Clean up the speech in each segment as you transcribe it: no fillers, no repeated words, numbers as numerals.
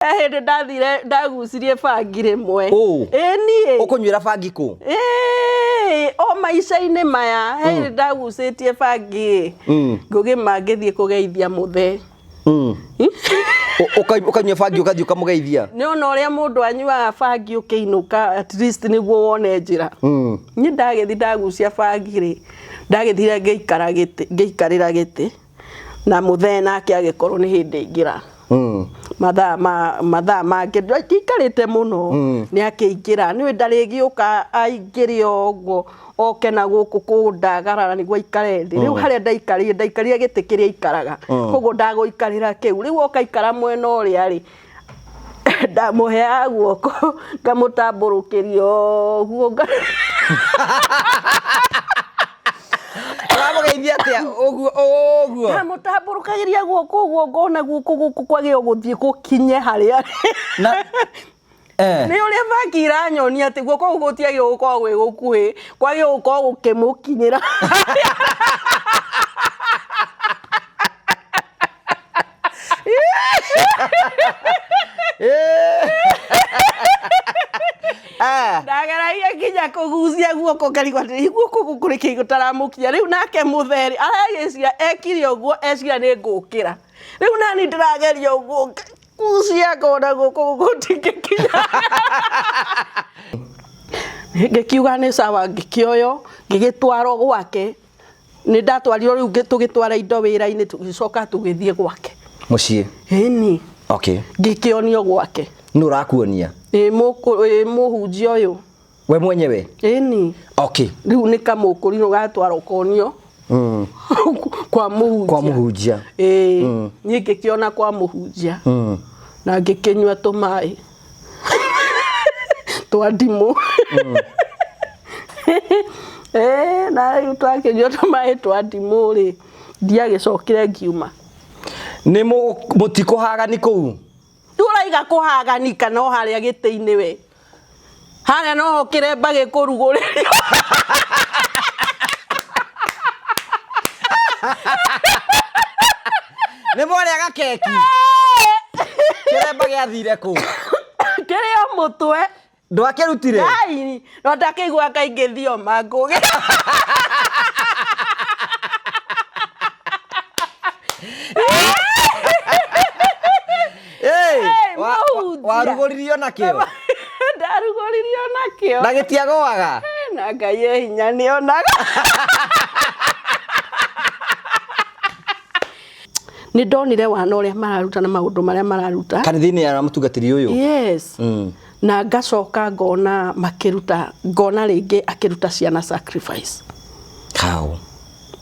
He hĩndĩ ndathire ndagucirie bangi rĩmwe. Ũ. Ĩ niĩ. Ũkũnyuĩra bangi kũ? Ĩĩ, o maica-inĩ maya he hĩndĩ ndagucĩtie bangi ĩ ngũgĩma ngĩthiĩ kũgeithia mũthee. Ũkanyua bangi ũgathiĩ ũkamũgeithia? Nĩ ona ũrĩa mũndũ anyuaga bangi ũkĩinũka at least nĩguo wone njĩra. Niĩ ndagĩthiĩ ndagucia bangi rĩ, ndagĩthire ngĩikara gĩtĩ ngĩikarĩra gĩtĩ. Na mũthee nake agĩkorwo nĩ hĩndĩ aingĩra mathaa ma mathaa mangĩ ndiaikarĩte mũno nĩ akĩingĩra nĩũĩ ndarĩgĩũka aingĩre o ũguo oke na gũkũ kũndagarara nĩguo aikare thĩ rĩu harĩa ndaikarire ndaikarire gĩtĩ kĩrĩa aikaraga koguo ndagũikarĩra kĩu rĩu oka aikara mwena ũrĩa rĩ ndamũheaga guoko ngamũtambũrũkĩria ũguo Ũramũgeithia atĩa ũguo ũguo? Ndamũtambũrũkagĩria guoko ũguo ngona guoko gũkũ kwagĩrĩirwo gũthiĩ gũkinye harĩa Na eh. Nĩ ũrĩa bangi iranyonia atĩ guoko gũkũ gũtiagĩrĩirwo gũkorwo gwĩ gũkuhĩ, kwagĩrĩirwo gũkorwo gũkĩmũkinyĩra. Ah. Ndageragia nginya kũgucia guoko ngarigwo atĩrĩ guoko gũkũ nĩkĩ gũtaramũkinya rĩu nake mũtheri aragĩciria ekire ũguo eciria nĩ ngũkĩra rĩu nani ndĩrageria ũguo ngagucia ngona guoko gũkũ gũtingĩkinya ngĩkiuga nĩ sawa ngĩkĩoywo ngĩgĩtwarwo gwake Nĩ ndatwarirwo rĩu tũgĩtwara indo wĩra-inĩ tũgĩcoka tũgĩthiĩ gwake. Mũciĩ? Ĩni. Okay. Ngĩkĩonio gwake. Nũ ũrakuonia? Ĩ mũhunjia ũyũ. We mwenyewe? Ĩni. Okay. Rĩu nĩ kamũkũrinũ gatwarwo ũkonio. Kwa mũhunjia. Kwa mũhunjia. Ĩĩ. Niĩ ngĩkĩona kwa mũhunjia. Na ngĩkĩnyua tũmaĩ. Twa ndimũ. Eh, na rĩu twakĩnyua tũmaĩ twa ndimũ rĩ, ndiagĩcokire ngiuma. Nĩ mũtikũhagani kũu? Rĩu ũraiga kũhagani kana o harĩa gĩtĩ-inĩ we? Harĩa noho kĩremba gĩkũrugũrĩrio. Nĩ mwarĩaga keki? Kĩremba gĩathire kũ? Kĩrĩ o mũtwe. Ndwakĩrutire? Ngai, no ndakĩigua kaingĩ thioma ngũgĩ. Hey, Hey, wa- mũhunjia. warugũririo nakĩo Ndarugũririo nakĩo. Na gĩtiagũaga? Na Ngai e hinya nĩonaga. Nĩ ndonire wana ũrĩa mararuta na maũndũ marĩa mararuta. Kanitha-inĩ ya mũtungatĩri ũyũ? Yes. Na ngacoka ngona makĩruta, ngona rĩngĩ akĩruta ciana sacrifice. How?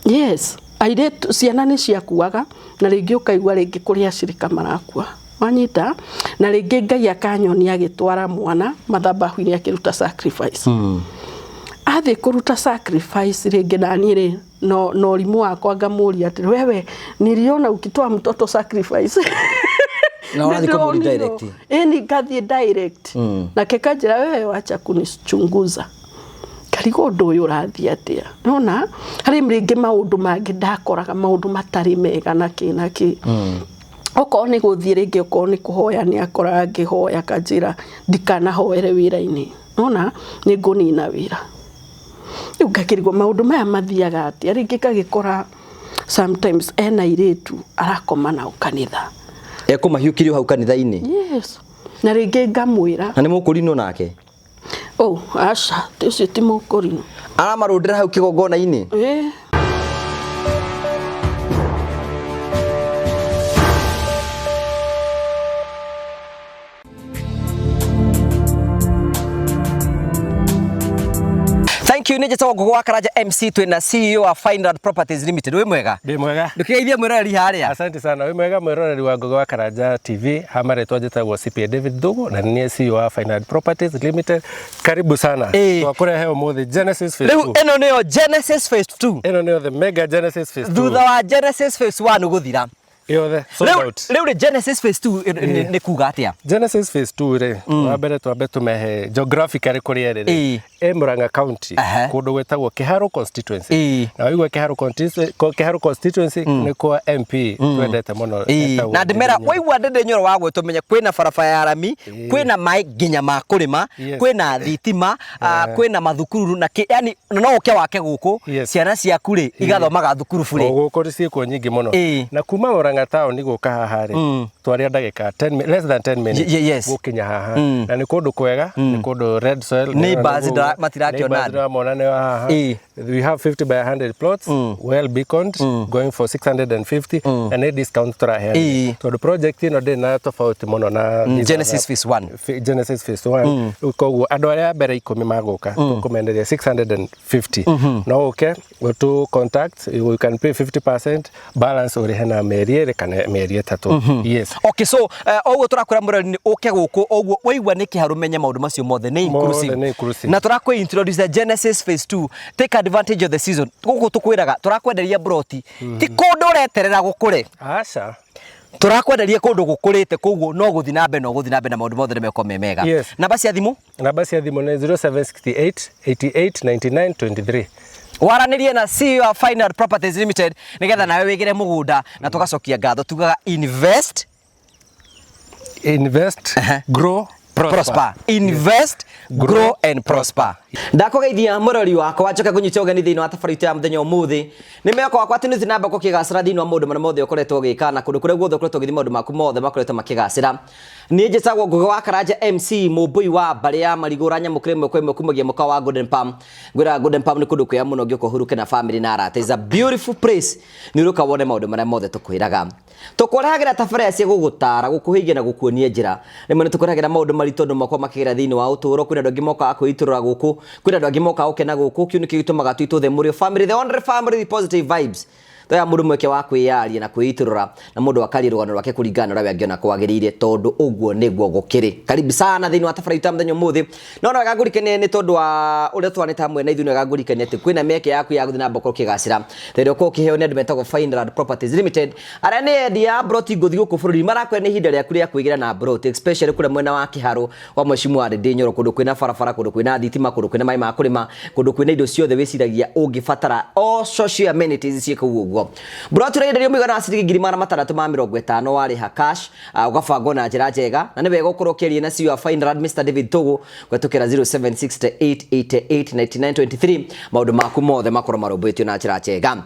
Yes. Airĩtu, ciana nĩ ciakuaga, na rĩngĩ ũkaigua rĩngĩ kũrĩ acirika marakua. Wanyita? Na rĩngĩ Ngai akanyonia agĩtwara mwana mathabahu-inĩ akĩruta sacrifice. Athiĩ kũruta sacrifice rĩngĩ naniĩ rĩ, no na ũrimũ wakwa ngamũria atĩrĩ wewe niliona ukitoa mtoto sacrifice. Na ũrathiĩ kũmũria direct? Ĩni ngathiĩ direct. Nake kanjĩra wewe wacha kunichunguza. Ngarigwo ũndũ ũyũ ũrathiĩ atĩa. Nĩwona harĩ rĩngĩ maũndũ mangĩ ndakoraga maũndũ matarĩ mega na kĩ na kĩ. Okorwo nĩ gũthiĩ rĩngĩ okorwo nĩ kũhoya nĩ akoraga ngĩhoya akanjĩra ndikanahoere wĩra-inĩ. Nĩwona nĩ ngũnina wĩra. Rĩu ngakĩrigwo maũndũ maya mathiaga atĩa. Rĩngĩ ngagĩkora sometimes ena airĩtu arakoma nao kanitha. Ekũmahiũkĩria o hau kanitha-inĩ? Yes. Na rĩngĩ ngamwĩra. Na nĩ mũkũrinũ nake? Oh, aca, ũcio ti mũkũrinũ. Aramarũndĩra hau kĩgongona-inĩ? Ĩĩ. Thank you nĩ njĩtagwo Ngũgũ wa Karanja MC twĩna CEO wa Fineland Properties Limited. Wĩ mwega? Ndĩ mwega. Ndũkĩgeithie mwĩroreri harĩa. Asante sana. Wĩ mwega mwĩroreri wa Ngũgĩ wa Karanja TV. Ha marĩtwa njĩtagwo CPA David Thugu na nĩ niĩ CEO wa Fineland Properties Limited. Karibu sana. Ĩĩ. Twakũrehe ũmũthĩ Genesis Phase Rĩu 2. ĩno nĩyo Genesis Phase 2. Ĩno nĩyo the mega Genesis Phase 2. Thutha wa Genesis Phase 1 gũthira. Yothe sold out. Rĩu rĩ, Genesis phase 2 nĩ kuga atĩa? Genesis phase 2 rĩ, wa mbere twambe tũmehe geographically kũrĩa ĩrĩ rĩ, ĩ Murang'a County, kũndũ gwĩtagwo Kiharu constituency. Na waigua Kiharu constituency, Kiharu constituency nĩ kwa MP twendete mũno etagwo Na ndĩmera Ndindi Nyoro. waigua Ndindi Nyoro wa gwĩtwo, menye kwĩna barabara ya rami, kwĩna maĩ nginya ma kũrĩma, kwĩna thitima, kwĩna mathukuru na kĩ, yani no ũke wake gũkũ, ciana ciaku rĩ igathomaga thukuru O bure. gũkũ ciĩkuo nyingĩ mũno. Na kuma Murang'a town gũka haha rĩ, twaria ndagĩka 10 less than 10 minutes gũkinya haha. Na nĩ kũndũ kwega, nĩ kũndũ red soil. Neighbors matirakiona Neighbors andũ. ndĩramona nĩ haha. We have 50 by 100 plots, well beaconed, going for 650, na nĩ discount tũraheana tondũ project ĩno ndĩrĩ na tofauti mũno na these Genesis other phase 1. Genesis phase 1. Rĩu koguo andũ arĩa a mbere 10 magũka, tũkũmenderia 650. No ũke ũtũ contact, you can pay 50%, balance ũrĩhe na mĩeri 2 kana mĩeri 3. Yes. Okay, so oguo tũrakwĩra mũrori nĩ ũke gũkũ, oguo waigua nĩ Kĩharũ, menye maũndũ macio mothe nĩ inclusive. Mothe nĩ inclusive. Na tũrakũ introduce the Genesis phase 2. Take advantage of the season. Gũkũ tũkwĩraga tũrakwenderia broti, ti kũndũ ũreterera gũkũre. Aca. Tũrakwenderia kũndũ gũkũrĩte, koguo no gũthiĩ na mbere, no gũthiĩ na mbere, na maũndũ mothe nĩ mekorwo me mega. Namba cia thimũ? Namba cia thimũ nĩ 0768 88 99 23. Waranĩrie na CEO wa Final Properties Limited nĩgetha nawe wĩgĩre mũgũnda, na tũgacokia ngatho tugaga invest, invest, grow, prosper. Prosper. Invest, grow and prosper. Ndakũgeithia mũrori wakwa, njoke ngũnyite ũgeni thĩinĩ wa tabarĩra itũ ya mũthenya ũmũthĩ. Nĩ mĩhoko wakwa atĩ nĩ ũthiĩ na mbere gũkĩgacĩra thĩinĩ wa maũndũ marĩa mothe ũkoretwo ũgĩka, na kũndũ kũrĩa guothe ũkoretwo ũgĩthiĩ, maũndũ maku mothe makoretwo makĩgacĩra. Niĩ njĩtagwo Ngũgĩ wa Karanja MC, mũmbũi wa mbarĩ ya marigũ, ũranyamũkĩra ĩmwe kwa ĩmwe kumagia mũkawa wa Golden Palm. Ngwĩraga Golden Palm nĩ kũndũ kwega mũno ũngĩũka ũhurũke na family na arata. It's a beautiful place. Nĩ ũrũka wone maũndũ marĩa mothe tũkwĩraga. Tũkũrehagĩra tabarĩra cia gũgũtara, gũkũhĩgia na gũkuonia njĩra. Rĩmwe nĩ tũkũrehagĩra maũndũ maritũ andũ makoragwo makĩgera thĩinĩ wa ũtũũro. Kwĩna andũ angĩ mokaga kwĩitũrũra gũkũ, kwĩna andũ angĩ mokaga gũkena gũkũ. Kĩu nĩkĩo gĩtũmaga twĩtwo the Mũrĩo family, the only family with positive vibes. Toya mũndũ mweke wa kwĩyaria na kwĩitũrũra, na mũndũ akaria rũgano rwake kũringana na ũrĩa we angĩona kwagĩrĩire, tondũ ũguo nĩguo gũkĩrĩ. Karibu sana thĩinĩ wa tabarĩra itũ ya mũthenya ũmũthĩ. No wega ngũrikanie nĩ tondũ wa ũrĩa twanĩte hamwe na ithuĩ, nĩ wega ngũrikanie atĩ kwĩna mĩeke yaku ya gũthiĩ na mbere ũkĩgacĩra. Tondũ ũkorwo ũkĩheo nĩ andũ metagwo Fineland Properties Limited, arĩa nĩ endia a broti ngũthi gũkũ bũrũri. Marakwĩra nĩ ihinda rĩaku rĩa kwĩgĩra na broti, especially kũrĩa mwena wa Kĩharũ wa Mheshimiwa Ndindi Nyoro, kũndũ kwĩna barabara, kũndũ kwĩna thitima, kũndũ kwĩna maĩ ma kũrĩma, kũndũ kwĩna indo ciothe wĩciragia ũngĩbatara, all social amenities ciĩ kũu ũguo. Broti ũrenderio mũigana wa ciringi 650,000 warĩha cash, ũgabangwo na njĩra njega. Na nĩ wega ũkorwo ũkĩaria na CEO wa Fineland, Mr David Togo, kũhetũkĩra 0768889923, maũndũ maku mothe makorwo marũmbũĩtio na njĩra njega.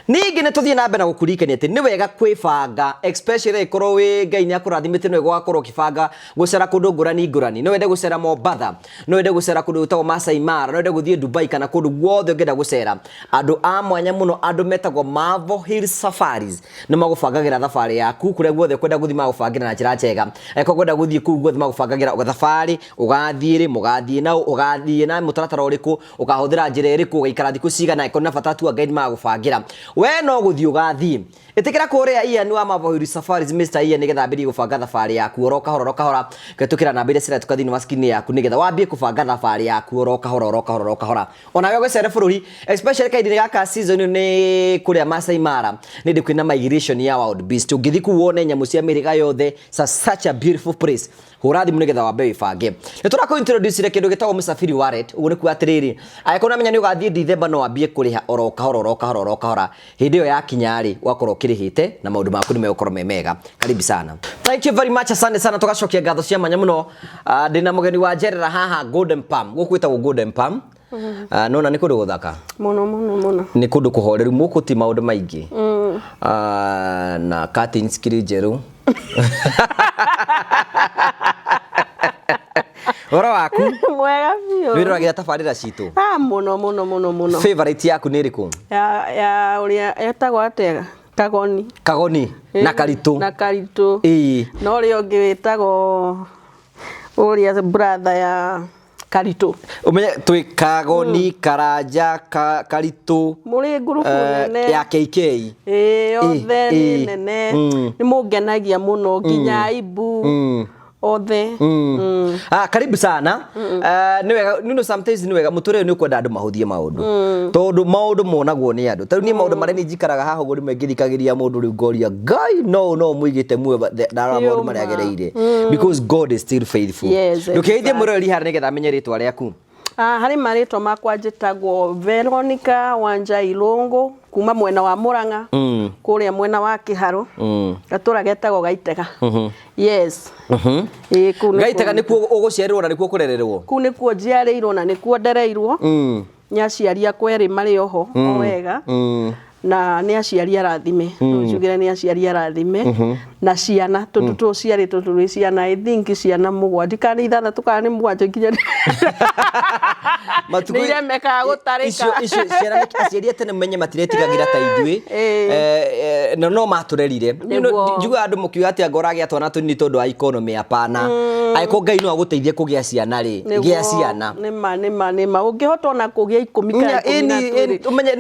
Ningĩ nĩ tũthiĩ na mbere na gũkũririkania atĩ nĩ wega kwĩbanga, especially ĩkorwo wĩ Ngai nĩ akũrathimĩte, nĩ wega ũgakorwo ũkĩbanga gũcera kũndũ ngũrani ngũrani. No wende gũcera Mombatha, no wende gũcera kũndũ gwĩtagwo Masai Mara, no wende gũthiĩ Dubai, kana kũndũ guothe ũngĩenda gũcera. Andũ a mwanya mũno, andũ metagwo Marvel Hill Safaris, nĩ magũbangagĩra thabarĩ yaku kũrĩa guothe ũkwenda gũthiĩ, magũbangĩra na njĩra njega. Angĩkorwo ũkwenda gũthiĩ kũu guothe, magũbangagĩra thabarĩ, ũgathiĩ rĩ, mũgathiĩ na ũgathiĩ na mũtaratara ũrĩkũ, ũkahũthĩra njĩra ĩrĩkũ, ũgaikara thikũ cigana, angĩkorwo na bata tour guide magũbangĩra. We no gũthiĩ ũgathiĩ. Ĩtĩkĩra kũrĩa Ian wa Marvel Hill Safaris, Mr Ian, nĩgetha ambĩrĩrie gũbanga thabarĩ yaku oro kahora oro kahora, kũhetũkĩra namba iria ciratũka thĩinĩ wa screen yaku, nĩgetha wambie kũbanga thabarĩ yaku oro kahora oro kahora oro kahora. Onawe ũgĩcere bũrũri, especially kahinda-inĩ gaka season nĩ kũrĩa Masai Mara, nĩ ndĩ kwĩna migration ya wild beast. Ũngĩthiĩ kũu wone nyamũ cia mĩhĩrĩga yothe. It's a such a beautiful place. Hũra thimũ nĩgetha wambe wĩbange. Nĩ tũrakũ introduce kĩndũ gĩtagwo Msafiri Wallet. Ũguo nĩ kuga atĩrĩrĩ, angĩkorwo nĩũramenya nĩ ũgathiĩ December, no wambie kũrĩha oro kahora oro kahora oro kahora. Hĩndĩ ĩyo yakinya rĩ, ũgakorwo ũkĩrĩhĩte na maũndũ maku nĩ megũkorwo me mega. Karibu sana. Thank you very much, asante sana. Tũgacokia ngatho cia mwanya mũno. Ndĩna mũgeni wa njerera haha Golden Palm. Gũkũ gwĩtagwo Golden Palm. Nona nĩ kũndũ gũthaka. Mũno mũno mũno. Nĩ kũndũ kũhoreru, mũkũ ti maũndũ maingĩ. Na curtains kiri njerũ. Ũhoro waku? Mwega biũ. Wĩroragĩra tabarĩra citũ? Ah, mũno mũno mũno mũno. Favorite yaku nĩ ĩrĩkũ? Ya ũrĩa etagwo atĩa? Kagoni. Kagoni na Karitũ. Na Karitũ. Ĩĩ. Na ũrĩa ũngĩ wĩtagwo ũrĩa brother ya Karitũ. Ũmenye twĩ Kagoni, Karanja, Karitũ. Mũrĩ ngurubu nene. Ya KK. Ĩĩ, yothe nĩ nene. Nĩ mũngenagia mũno nginya Aibu. Othe. Ah, karibu sana. Nĩ wega, you know, sometimes nĩ wega mũtũrĩre nĩ ũkwenda andũ mahũthie maũndũ, tondũ maũndũ monagwo nĩ andũ. Ta rĩu niĩ maũndũ marĩa niĩ njikaraga haha ũguo, rĩmwe ngĩthikagĩrĩria mũndũ rĩu ngoria Ngai no mũigĩte muoyo ndarora maũndũ marĩa Nĩũma. agereire, because God is still faithful. Ndũkĩgeithie mũroreri harĩa nĩgetha amenye rĩtwa rĩaku. Ah, harĩ marĩtwa makwa njĩtagwo Veronica Wanja Irũngũ kuma mwena wa Murang'a, kũrĩa mwena wa Kĩharũ, gatũra getagwo Gaitega. Yes. Ĩĩ, kũu nĩkuo. Gaitega nĩkuo ũgũciarĩrwo na nĩkuo kũrererwo? Kũu nĩkuo njiarĩirwo na nĩkuo ndereirwo. Nĩ aciari akwa erĩ marĩ oho o wega, na nĩ aciari arathime, no njugire nĩ aciari arathime na ciana, tondũ tũciarĩtwo tũrĩ ciana, I think ciana mũgwanja kana nĩ ithathatũ kana nĩ mũgwanja nginya Matukũ- nĩ iremekaga gũtarĩka. Icio ciana aciari a tene menye matiretigagĩra ta ithuĩ. Na no matũrerire. You know, Nĩguo. Njugaga andũ mũkiuga atĩ anga ũragĩa twana tũnini tondũ wa economy, hapana. Angĩkorwo Ngai no agũteithie kũgĩa ciana rĩ, gĩa ciana. Nĩma, nĩma, nĩma, ũngĩhota ona kũgĩa 10 kana 12. Ũmenye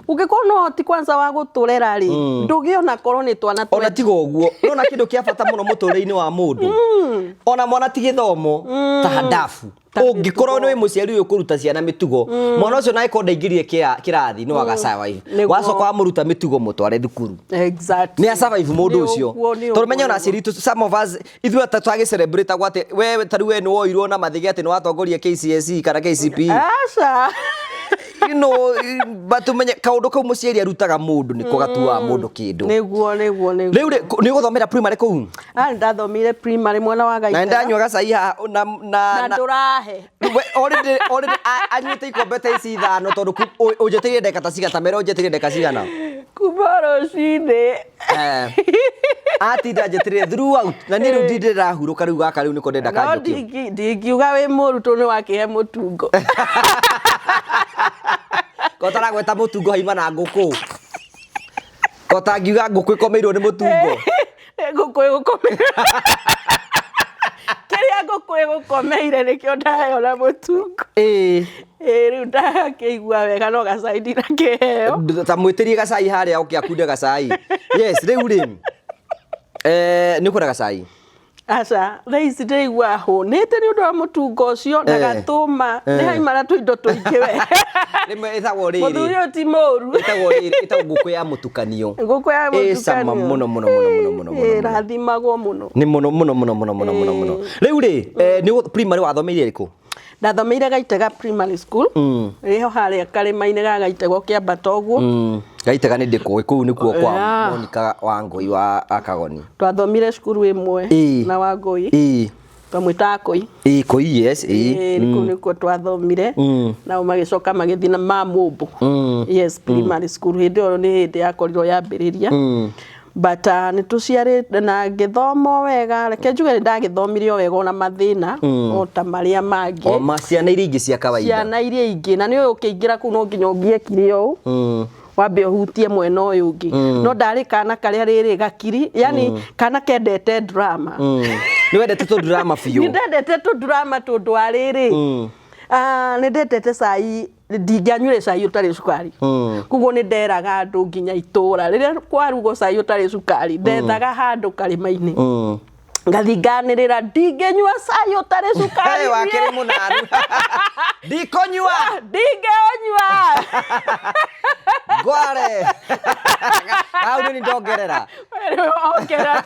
Ũngĩkorwo no ũhoti kwanza wa gũtũrera rĩ, ndũgĩe ona korwo nĩ twana Ona tiga ũguo, nona kĩndũ kĩa bata mũno mũtũrĩre-inĩ wa mũndũ, ona mwana ti gĩthomo ta ndabu. Ta Ũngĩkorwo mĩtugo. nĩ wĩ mũciari ũyũ kũruta ciana mĩtugo, mwana ũcio na angĩkorwo ndaingĩrire kĩrathi no aga survive. Nĩguo. Wacoka wamũruta mĩtugo, mũtware thukuru, nĩ a survive mũndũ Nĩ ũcio. ũguo, nĩ Tondũ ũguo, menya ona nĩguo. aciari itũ, some of us, ithuĩ ata twagĩ celebrate agwo atĩ we ta rĩu we nĩ woirwo na mathige atĩ nĩ watongoria KCSE kana KCPE. Aca. But ũmenye kaũndũ kau mũciari arutaga mũndũ nĩko gatuaga mũndũ kĩndũ. Nĩguo. Rĩu rĩ, nĩ ũgũthomera primary kũu? Ah, ndathomeire primary mwena wa Na Gaitega. ndanyua gacai haha na Na ndũrahe. We, already anyuĩte ikombe ta ici ithano, tondũ ũnjĩtĩire ndagĩka ta cigana, ta mera ũnjĩtĩire ndagĩka cigana? Kuma rũcinĩ. Atinda njĩtĩrĩre throughout na niĩ rĩu ndindĩ ndĩrahurũka rĩu, gaka rĩu nĩko ndenda No kanjũkio. Ndingiuga wĩ mũru tondũ nĩ wakĩhe mũtungo. Ko taragweta mũtungo haima na ngũkũ, ko tangiuga ngũkũ ĩkomeirwo nĩ mũtungo. Ngũkũ ĩgũkomeire, kĩrĩa ngũkũ ĩgũkomeire nĩkĩo ndaheo na mũtungo. Ĩĩ, rĩu ndakĩigua wega, no gacai ndinakĩheo. Ta mwĩtĩrie gacai harĩa oke akunde gacai. Yes, rĩu rĩ, nĩ ũkwenda gacai? Aca, thaa ici ndĩraigua hũnĩte nĩ ũndũ wa mũtungo ũcio na gatũma nĩ haima na tũindo tũingĩ we. Rĩmwe ĩtagwo Mũthuri rĩrĩ ũyũ ti mũru. Ĩtagwo rĩrĩ, ĩtagwo ngũkũ ya mũtukanio. Ngũkũ ya Ĩ cama mũtukanio. mũno mũno mũno mũno mũno mũno Ĩ, mũno. rathimagwo mũno. Nĩ mũno mũno mũno mũno mũno mũno mũno. Rĩu rĩ, nĩ primary wathomeire ĩrĩkũ? Ndathomeire Gaitega Primary School, ĩho harĩa karĩma-inĩ ga Gaitega ũkĩambata ũguo. Gaitega nĩ ndĩkũĩ, kũu nĩkuo kwa Monica Wangũi wa Akagoni. Twathomire cukuru ĩmwe na Wangũi. Twamwĩtaga Kũi. Ĩĩ, Kũi, yes, ĩĩ. Ĩĩ, kũu nĩkuo twathomire, nao magĩcoka magĩthiĩ na Mamũmbũ, yes, primary school. Hĩndĩ ĩyo nĩ hĩndĩ yakorirwo yambĩrĩria, but nĩ tũciarĩte na ngĩthoma o wega. Reke njuge nĩ ndagĩthomire o wega ona mathĩna o ta marĩa mangĩ. O ma ciana iria ingĩ cia kawaida. Ciana iria ingĩ, na nĩ ũyũ ũkĩingĩra kũu no nginya ũngĩekire ũũ, wambe ũhutie mwena ũyũ ũngĩ. No ndarĩ kana karĩa rĩrĩ gakiri, yani kana kendete drama. Nĩ wendete tũ drama biũ. Nĩ ndendete tũ drama tondũ wa rĩrĩ, ah, nĩ ndendete cai, ndingĩanyuire cai ũtarĩ cukari. Koguo nĩ nderaga andũ nginya itũra rĩrĩa kwarugwo cai ũtarĩ cukari, ndethaga handũ karĩma-inĩ, ngathi nganĩrĩra, "Ndingĩnyua cai ũtarĩ cukari." Hey, wakĩrĩ mũnanu, ndikũnyua. Ndingĩũnyua. Ngware hau nĩ ndongerera. Ongerera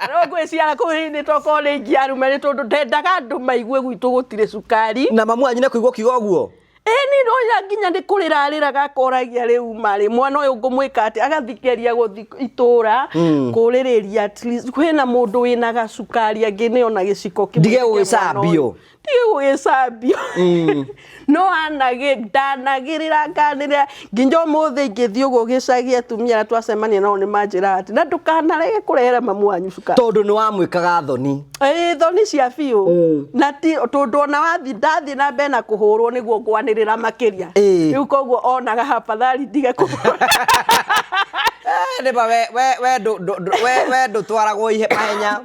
no ngwĩciara kũu nĩ tokorwo nĩ ingĩarume, nĩ tondũ ndendaga andũ maigue gwitũ gũtirĩ cukari. Na mamu wanyu nĩ kũigua ũkiuga ũguo? Ĩni, noya nginya nĩ kũrĩra arĩraga, akoragia, "Rĩu marĩ mwana ũyũ ngũmwĩka atĩ?" Agathikĩria gũthi itũra kũrĩrĩria at least kwĩna mũndũ wĩna gacukari angĩnĩona gĩciko kĩmwe Ndige kĩa mwana gũgĩcambio. ũyũ. Ndige gũgĩcambio. No anagĩ ndanagĩrĩra nganĩrĩra nginya ũmũthĩ ingĩthiĩ ũguo gĩcagi, atumia arĩa twacemania nao nĩ manjĩraga atĩ na ndũkanarege kũrehera mamu wanyu cukari. Tondũ nĩ wamwĩkaga thoni. Ĩĩ, thoni cia biũ, na ti tondũ ona wathi ndathiĩ na mbere na kũhũrwo nĩguo ngwanĩrĩra makĩria. Rĩu koguo onaga habathari ndige kũhũrwo. Nĩma we we ndũtwaragwo ihe mahenya.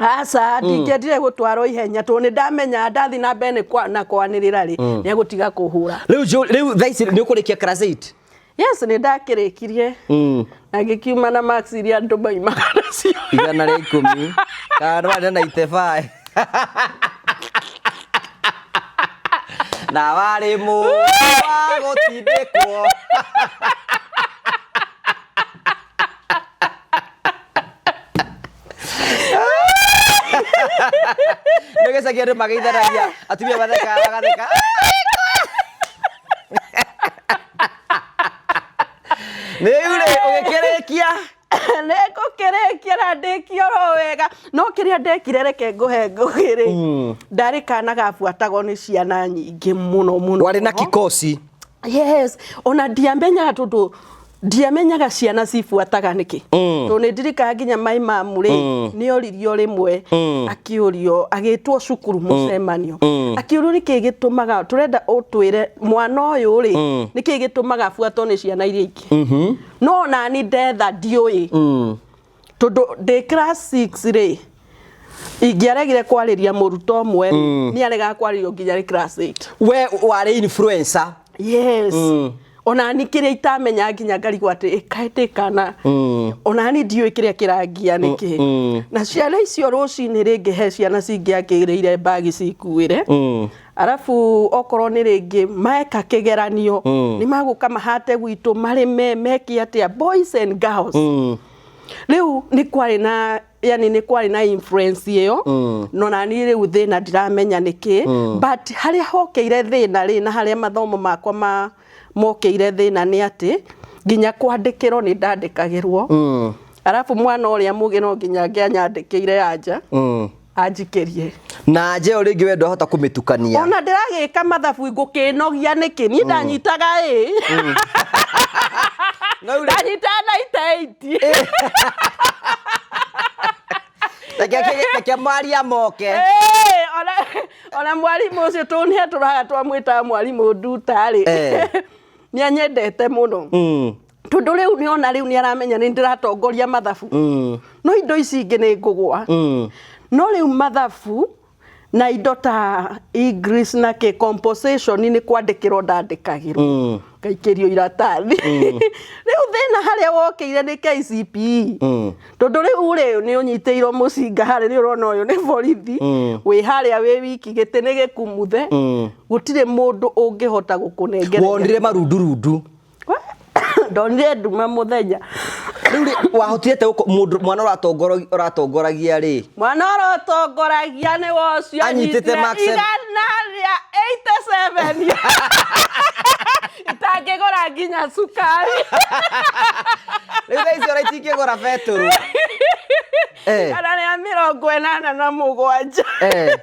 Aca, ndingĩendire gũtwarwo ihenya tondũ nĩ ndamenya ndathiĩ na mbere na kwanĩrĩra rĩ, nĩ egũtiga kũhũra. Rĩu thaa ici nĩ ũkũrĩkia class 8? Yes, nĩ ndakĩrĩkirie na ngĩkiuma na marks iria andũ maimaga nacio. 110 kana warĩ na 95 na warĩ mũndũ wa gũtindĩkwo. Nĩ gĩcagi andũ mageithanagia, atumia mathekaga magatheka. Rĩu rĩ, ũgĩkĩrĩkia? Nĩ ngũkĩrĩkia na ndĩkie oro wega, no kĩrĩa ndekire, reke ngũhe ngũgĩ rĩ, ndarĩ kana gabuatagwo nĩ ciana nyingĩ mũno mũno. Warĩ na mũno. Kikosi. Yes, ona ndiamenyaga, tondũ ndiamenyaga ciana cibuataga nĩkĩ, tondũ nĩ ndirikaga nginya my mamu rĩ, nĩ oririo rĩmwe, akĩũrio, agĩtwo cukuru mũcemanio, akĩũrio nĩkĩ gĩtũmaga, tũrenda ũtwĩre mwana ũyũ rĩ, nĩkĩ gĩtũmaga abuatwo nĩ ciana iria ingĩ. No nani ndetha ndiũĩ, tondũ ndĩ class 6 rĩ, ingĩaregire kwarĩria mũrutwo ũmwe rĩ, nĩ aregaga kwarĩrio nginya rĩ class 8. We warĩ influencer. Yes, onani kĩrĩa itamenya nginya ngarigwo atĩ ĩkaĩ kana onani ndiũĩ kĩrĩa kĩrangia nĩkĩ. Na ciana icio rũcinĩ rĩngĩ he ciana cingĩakĩrĩire mbagi cikuĩre, arabu okorwo nĩ rĩngĩ meka kĩgeranio, nĩ magũka mahate gwitũ marĩme meke atĩa, boys and girls. Rĩu nĩ kwarĩ na, yani nĩ kwarĩ na influence ĩyo, no nani rĩu thĩna ndiramenya nĩkĩ. But harĩa hokeire thĩna rĩ, na harĩa mathomo makwa ma mokĩire thĩna, nĩ atĩ nginya kwandĩkĩrwo nĩ ndandĩkagĩrwo, arabu mwana ũrĩa mũgĩ no nginya angĩanyandĩkĩire anja anjikĩrie. Na nja ĩyo rĩngĩ we ndwahota kũmĩtukania. Ona ndĩragĩka mathabu ngũkĩnogia nĩkĩ, niĩ ndanyitaga ĩ. No rĩu rĩ- Ndanyitaga 98. Reke mwaria moke. Ĩĩ, ona mwarimũ ũcio tũnĩ tũraga twamwĩtaga mwarimũ Nduta rĩ, nĩ anyendete mũno, tondũ rĩu nĩona rĩu nĩ aramenya nĩ ndĩratongoria mathabu, no indo ici ingĩ nĩ ngũgwa. No rĩu mathabu na indo ta English na kĩ composition nĩ kwandĩkĩrwo ndandĩkagĩrwo, ngaikĩrio iratathi. Rĩu thĩna harĩa wokĩire nĩ KCPE, tondũ rĩu rĩ nĩ ũnyitĩirwo mũcinga harĩa, nĩ ũrona ũyũ nĩ borithi, wĩ harĩa wĩ wiki, gĩtĩ nĩ gĩkumuthe, gũtirĩ mũndũ ũngĩhota gũkũnengera. Wonire marundurundu. Ndonire nduma mũthenya. Rĩu rĩ, wahotire atĩa mũndũ mwana ũratongoragia rĩ? Mwana ũrĩa ũtongoragia nĩ wa ũcio. Anyitĩte anyitire marks 187 itangĩgũra nginya cukari. Rĩu thaa icio ona itingĩgũra betũrũ. 187.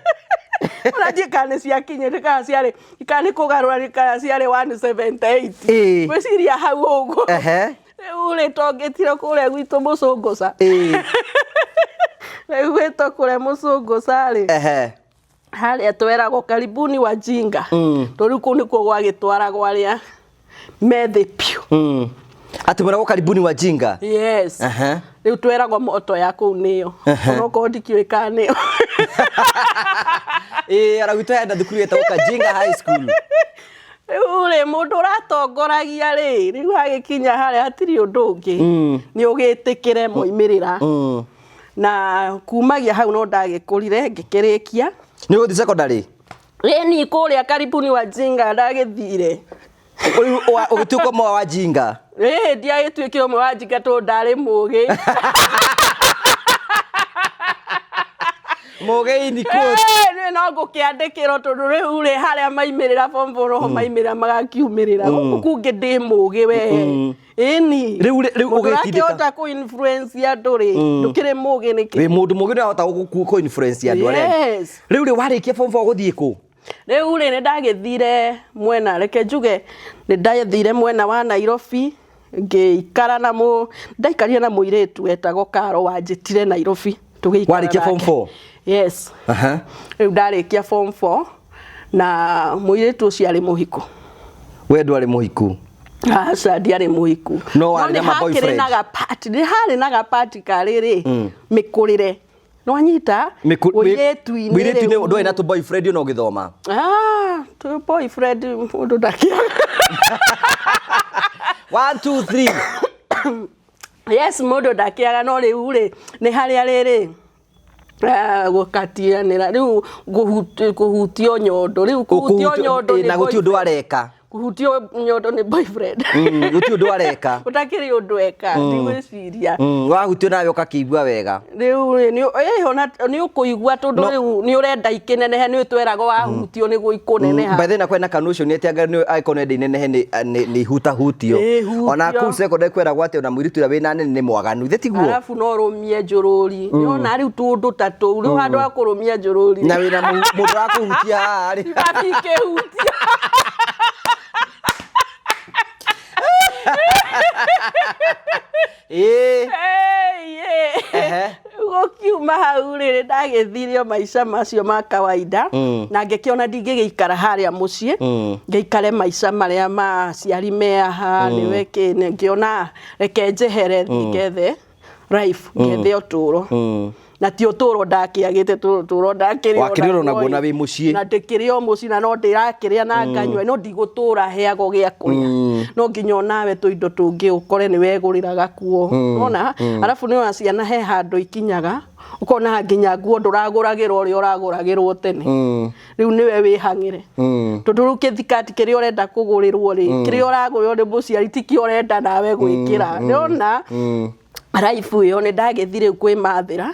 Ona ndiĩ kana nĩ ciakinyĩte, kana ciarĩ, kana nĩ kũgarũra, kana ciarĩ 178. Ngwĩciria hau ũguo. Rĩu rĩ, tongĩtire kũrĩa gwitũ mũcũngũca. Rĩu gwĩtwo kũrĩa mũcũngũca rĩ, harĩa tweragwo karibuni wajinga, to rĩu kũu nĩkuo gwagĩtwaragwo arĩa methĩ piũ. Atĩ mwĩragwo karibuni wajinga? Yes. Rĩu tweragwo moto ya kũu nĩyo, onokorwo ndikĩũĩ kana nĩyo. Ĩĩ, ona gwitũ hena thukuru ĩtagwo Kajinga High School. Rĩu rĩ, mũndũ ũratongoragia rĩ, rĩu hagĩkinya harĩa hatirĩ ũndũ ũngĩ, nĩ ũgĩtĩkĩre moimĩrĩra. Na kumagia hau no ndagĩkũrire ngĩkĩrĩkia. Nĩ ũgũthiĩ secondary? Ĩni, kũrĩa karibuni wajinga ndagĩthire. Rĩu ũgĩtuĩka ũmwe wa wajinga? Ĩĩ, ndiagĩtuĩkire ũmwe wa jinga tondũ ndarĩ mũgĩ. Mũgĩ in quotes. Ĩĩ, no ngũkĩandĩkĩrwo, tondũ rĩu rĩ harĩa maimĩrĩra form four noho maimĩrĩra magakiumĩrĩra, gũkũ kũngĩ ndĩ mũgĩ we, ĩni. Rĩu Mũndũ ũgĩtindĩka. ũrakĩhota kũ influence andũ rĩ, ndũkĩrĩ mũgĩ nĩkĩ? Wĩ mũndũ mũgĩ, nĩwahota kũ influence andũ arĩa angĩ. Yes. Rĩu rĩ, warĩkia form 4 gũthiĩ kũ? Rĩu rĩ, nĩ ndagĩthire mwena, reke njuge nĩ ndathire mwena wa Nairobi, ngĩikara na mũ ndaikarire na mũirĩtu wetagwo Karo wanjĩtire Nairobi, tũgĩikara Warĩkia form nake. 4? Yes. Rĩu ndarĩkia form 4 na mũirĩtu ũcio arĩ mũhiku. We ndwarĩ mũhiku? Aca, ndiarĩ mũhiku. No warĩ na nĩ ma hakĩrĩ boyfriend? na gapati, nĩ harĩ na gapati karĩrĩ mĩkũrĩre nwanyita mũirĩtu-inĩ. Mũirĩtu-inĩ. Rĩu. Ndwarĩ na tũ boyfriend ona ũgĩthoma? Ah, tũ boyfriend mũndũ ndakĩaga. 1 2 3. Yes, mũndũ ndakĩaga, no rĩu rĩ, nĩ harĩa rĩrĩ gũkatianĩra rĩu, kũhutio nyondo rĩu, kũhutio nyondo nĩ Na gũtirĩ ũndũ boyfriend. Areka. Kũhutio nyondo nĩ boyfriend. Gũtirĩ ũndũ areka. Ũtakĩrĩ ũndũ eka, ndigwĩciria. Wahutio nawe ũgakĩigua wega. Rĩu rĩ, ona nĩ ũkũigua tondũ rĩu nĩ ũrenda ikĩnenehe, nĩ twĩragwo wahutio nĩguo ikũneneha. By the way, na kwena kanucio nĩ atĩ anga nĩ angĩkorwo nĩ inenehe nĩ ihutahutio. Nĩ ihutio. Ona kũu secondary kweragwo atĩ ona mũirĩtu ũrĩa wĩna nene nĩ mwaganu, ithe tiguo? Arabu no rũmie njũrũri, nĩwona rĩu tũndũ ta tũu, rĩu handũ ha kũrũmia njũrũri Na wĩna mũndũ wa kũhutia haha rĩ. Ibathi ikĩhutia. Gũkiuma hau rĩ, ndagĩthire o maica macio ma kawaida na ngĩkĩona ndingĩgĩikara harĩa mũciĩ ngĩikare maica marĩa ma aciari meaha nĩwe kĩ, ngĩona reke njehere thiĩ ngethe life, ngethe ũtũũro, na ti ũtũũro ndakĩagĩte, ũtũũro ndakĩrĩ o Wakĩrĩ o naguo ĩ. Na wĩ mũciĩ. Na ndĩkĩrĩ o mũciĩ na no ndĩrakĩrĩa na nganyua, no ndigũtũra heagwo gĩa kũrĩa, no nginya onawe tũindo tũngĩ ũkore nĩ wegũrĩra gakuo ona. Arabu nĩ ona ciana he handũ ikinyaga ũkona nginya nguo ndũragũragĩrwo ũrĩa ũragũragĩrwo tene, rĩu nĩwe wĩhang'ĩre, tondũ rĩu kĩthikati kĩrĩa ũrenda kũgũrĩrwo rĩ, kĩrĩa ũragũrĩrwo nĩ mũciari tikĩo ũrenda nawe gwĩkĩra. Nĩona life ĩyo nĩ ndagĩthiĩ rĩu kwĩmathĩra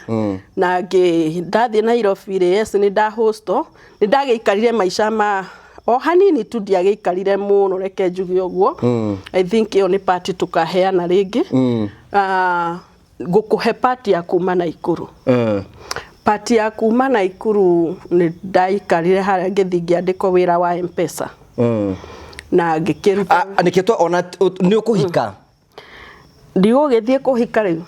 na ngĩ ndathiĩ Nairobi rĩ, yes, nĩ nda hostel, nĩ ndagĩikarire maica ma o hanini tu, ndiagĩikarire mũno, reke njuge ũguo. I think ĩyo nĩ part tũkaheana rĩngĩ. Ah, ngũkũhe part ya kuma Naikuru. Part ya kuma Naikuru, nĩ ndaikarire harĩa, ngĩthiĩ ngĩandĩkwo wĩra wa M-Pesa na ngĩkĩruta. Ah, nĩkĩo ona nĩ ũkũhika? Ndigũgĩthiĩ kũhika rĩu,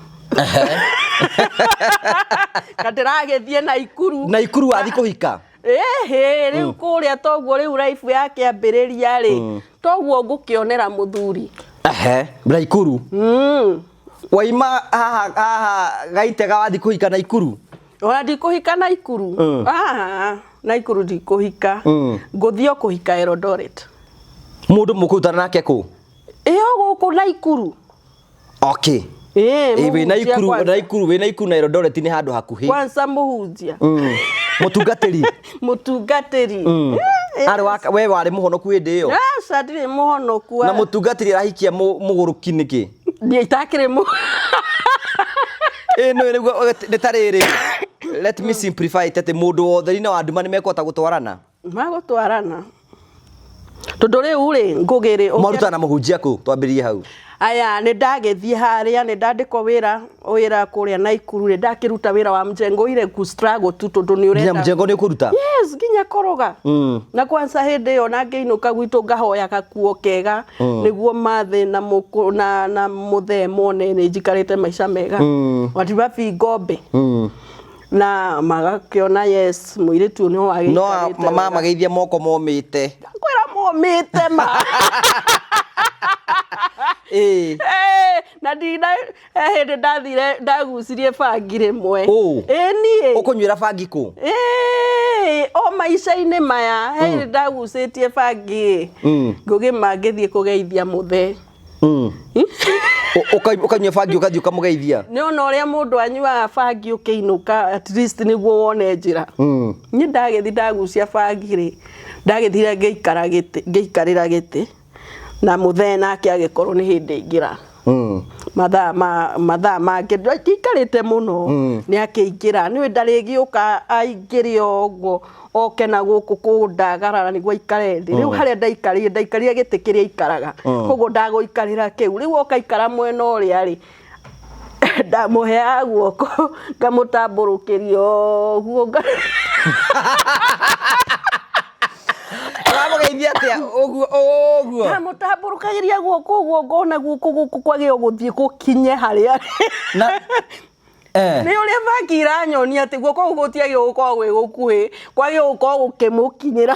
kandĩragĩthiĩ Naikuru. Naikuru wathi kũhika? Ĩhĩ, rĩu kũrĩa toguo rĩu life yakĩambĩrĩria rĩ, toguo ngũkĩonera mũthuri. Ehe, Naikuru waima haha haha Gaitega wathi kũhika Naikuru? Ona ndikũhika Naikuru. Ah, Naikuru ndikũhika, ngũthiĩ o kũhika Eldoret. Mũndũ mũkũrutana nake kũ? Ĩyo gũkũ Naikuru. Ĩ, wĩ Mũhunjia Naikuru. kwanza. Naikuru, wĩ Naikuru na Eldoret nĩ handũ hakuhĩ. Kwanza mũhunjia. Mũtungatĩri. Mũtungatĩri. Arĩ wa we warĩ mũhonoku hĩndĩ ĩyo? Aca, ndirĩ mũhonoku. Na mũtungatĩri arahikia mũgũrũki nĩkĩ? Ndiĩ itakĩrĩ mũ Ĩ nĩ nĩguo nĩ ta rĩrĩ, let me simplify it, atĩ mũndũ wa ũtheri na wa nduma nĩ mekũhota gũtwarana? Magũtwarana tondũ rĩu rĩ, ngũgĩ rĩ Mwarutana na mũhunjia kũ? Twambĩrĩrie hau. Aya, nĩ ndagĩthiĩ harĩa, nĩ ndandĩkwo wĩra kũrĩa Naikuru, nĩ ndakĩruta wĩra wa mjengo, ile ku struggle tu tondũ nĩ Nginya ũrenda mjengo nĩ ũkũruta? Yes, nginya koroga. Na kwanza hĩndĩ ĩyo na ngĩinũka gwitũ ngahoya gakuo kega nĩguo mathĩ na mũkũ na mũthee mone nĩ njikarĩte maica mega, watibabi ngombe na magakĩona yes, mũirĩtu ũyũ nĩ No wagĩikarĩte mama wega. mageithia moko momĩte. Kwĩra momĩte ma. Na ndina he hĩndĩ ndathire ndagucirie bangi rĩmwe. Ũ. Ĩ niĩ. Ũkũnyuĩra bangi kũ? O maica-inĩ maya he hĩndĩ ndagucĩtie bangi, ngũgĩma ngĩthiĩ kũgeithia mũthee. Ũkanyua bangi ũgathiĩ ũkamũgeithia? Nĩ ona ũrĩa mũndũ anyuaga bangi ũkĩinũka, at least nĩguo wone njĩra. Niĩ ndagĩthiĩ ndagucia bangi rĩ, ndagĩthire ngĩikara gĩtĩ, ngĩikarĩra gĩtĩ na mũthee nake agĩkorwo nĩ hĩndĩ aingĩra mathaa mangĩ, ndiaikarĩte mũno nĩ akĩingĩra, nĩũĩ ndarĩgĩũka aingĩre o ũguo oke na gũkũ kũndagarara nĩguo aikare thĩ. Rĩu harĩa ndaikarire, ndaikarire gĩtĩ kĩrĩa aikaraga, koguo ndagũikarĩra kĩu, rĩu oka aikara mwena ũrĩa rĩ, ndamũheaga guoko ngamũtambũrũkĩria ũguo Ũramũgeithia atĩa ũguo ũguo? Ngamũtambũrũkagĩria guoko ũguo, ngona guoko gũkũ kwagĩrĩirwo gũthiĩ gũkinye harĩa Na nĩ ũrĩa bangi iranyonia atĩ guoko gũkũ gũtiagĩrĩirwo gũkorwo gwĩ gũkuhĩ, kwagĩrĩirwo gũkorwo gũkĩmũkinyĩra.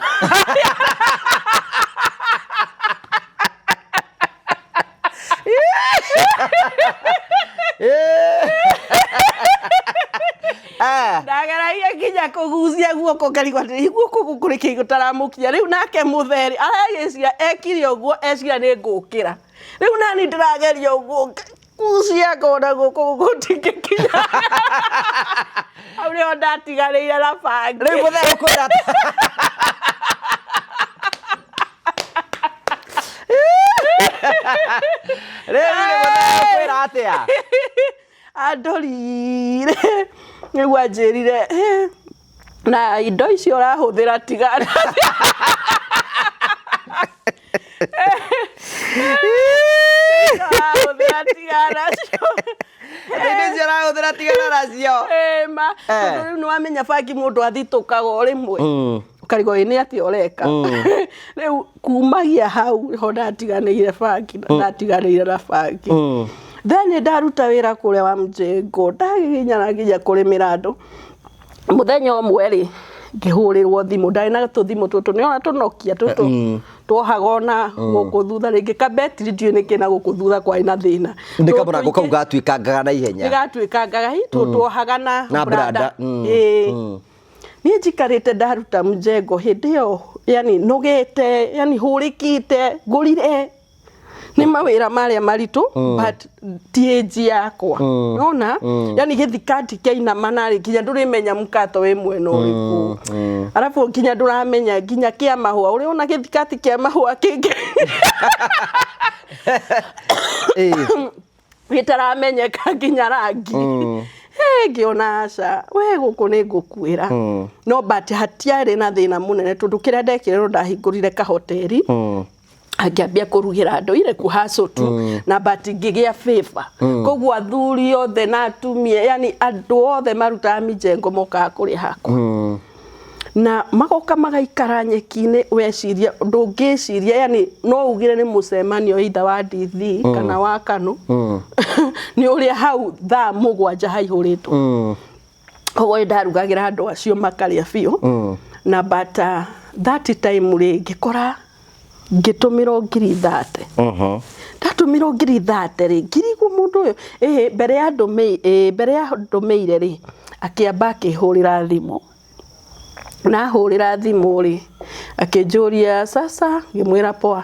Ndageragia nginya kũgucia guoko, ngarigwo atĩrĩ, guoko gũkũ nĩkĩ gũtaramũkinya rĩu? Nake mũtheri aragĩciria ekire ũguo, eciria nĩ ngũkĩra. Rĩu nani ndĩrageria ũguo kucia ngona gũkũ gũtingĩkinya. Hau nĩho ndatiganĩire na bangi. Rĩu mũthee gũkwĩra rĩu rĩ mũthee gũkwĩra atĩa? Andorire nĩguo anjĩrire, "Eh, na indo icio ũrahũthĩra tigana." Ũrahũthĩra tigana nacio. Indo icio ũrahũthĩra tigana nacio. Eh, ma tondũ rĩu nĩwamenya bangi mũndũ athitũkaga o rĩmwe, ũkarigwo ĩ nĩ atĩa ũreka. Rĩu kumagia hau nĩho ndatiganĩire bangi na ndatiganĩire na bangi. Then ndaruta wĩra kũrĩa wa mjengo, ndagiginyana nginya kũrĩmĩra andũ. Mũthenya ũmwe rĩ, ngĩhũrĩrwo thimũ, ndarĩ na tũthimũ tũtũ nĩwona tũnokia tũtũ twohaga ona gũkũ thutha, rĩngĩ kabetiri ndiũĩ nĩkĩ na gũkũ thutha kwarĩ na thĩna. Nĩ kamũrango kau gatuĩkangaga na ihenya. Nĩ gatuĩkangaga hi twohaga na Na branda. branda, Ĩĩ. Niĩ njikarĩte ndaruta mjengo hĩndĩ ĩyo, yani nogete, yani hũrĩkĩte, ngũrire nĩ mawĩra marĩa maritũ, but ti age yakwa, nona yani gĩthikati kĩainama narĩ nginya ndũrĩmenya mũkato wĩ mwena ũrĩkũ, arabu nginya ndũramenya nginya kĩa mahũa, ũrĩona gĩthikati kĩa mahũa kĩngĩ gĩtaramenyeka nginya rangi. Hey, ngĩona aca we gũkũ nĩ ngũkuĩra, no but hatiarĩ na thĩna mũnene tondũ kĩrĩa ndekire no ndahingũrire kahoteri, angĩambia kũrugĩra andũ ile kũhacũ tu, na but ngĩgĩa favor, koguo athuri othe na atumia, yani andũ othe marutaga mijengo mokaga kũrĩa hakwa na magoka magaikara nyeki-inĩ. Weciria ndũngĩciria, yani no ugire nĩ mũcemanio either wa DV kana wa KANU, nĩ ũrĩa hau thaa 7 haihũrĩtwo. Koguo nĩ ndarugagĩra andũ acio makarĩa biũ, na but that time rĩ, ngĩkora ngĩtũmĩrwo ngiri 30. Ndatũmĩrwo ngiri 30 rĩ, ngirigwo mũndũ ũyũ ĩhĩ mbere ya ndũmĩ ĩ mbere ya ndũmĩire rĩ, akĩamba akĩhũrĩra thimũ, na ahũrĩra thimũ rĩ, akĩnjũria sasa, ngĩmwĩra poa,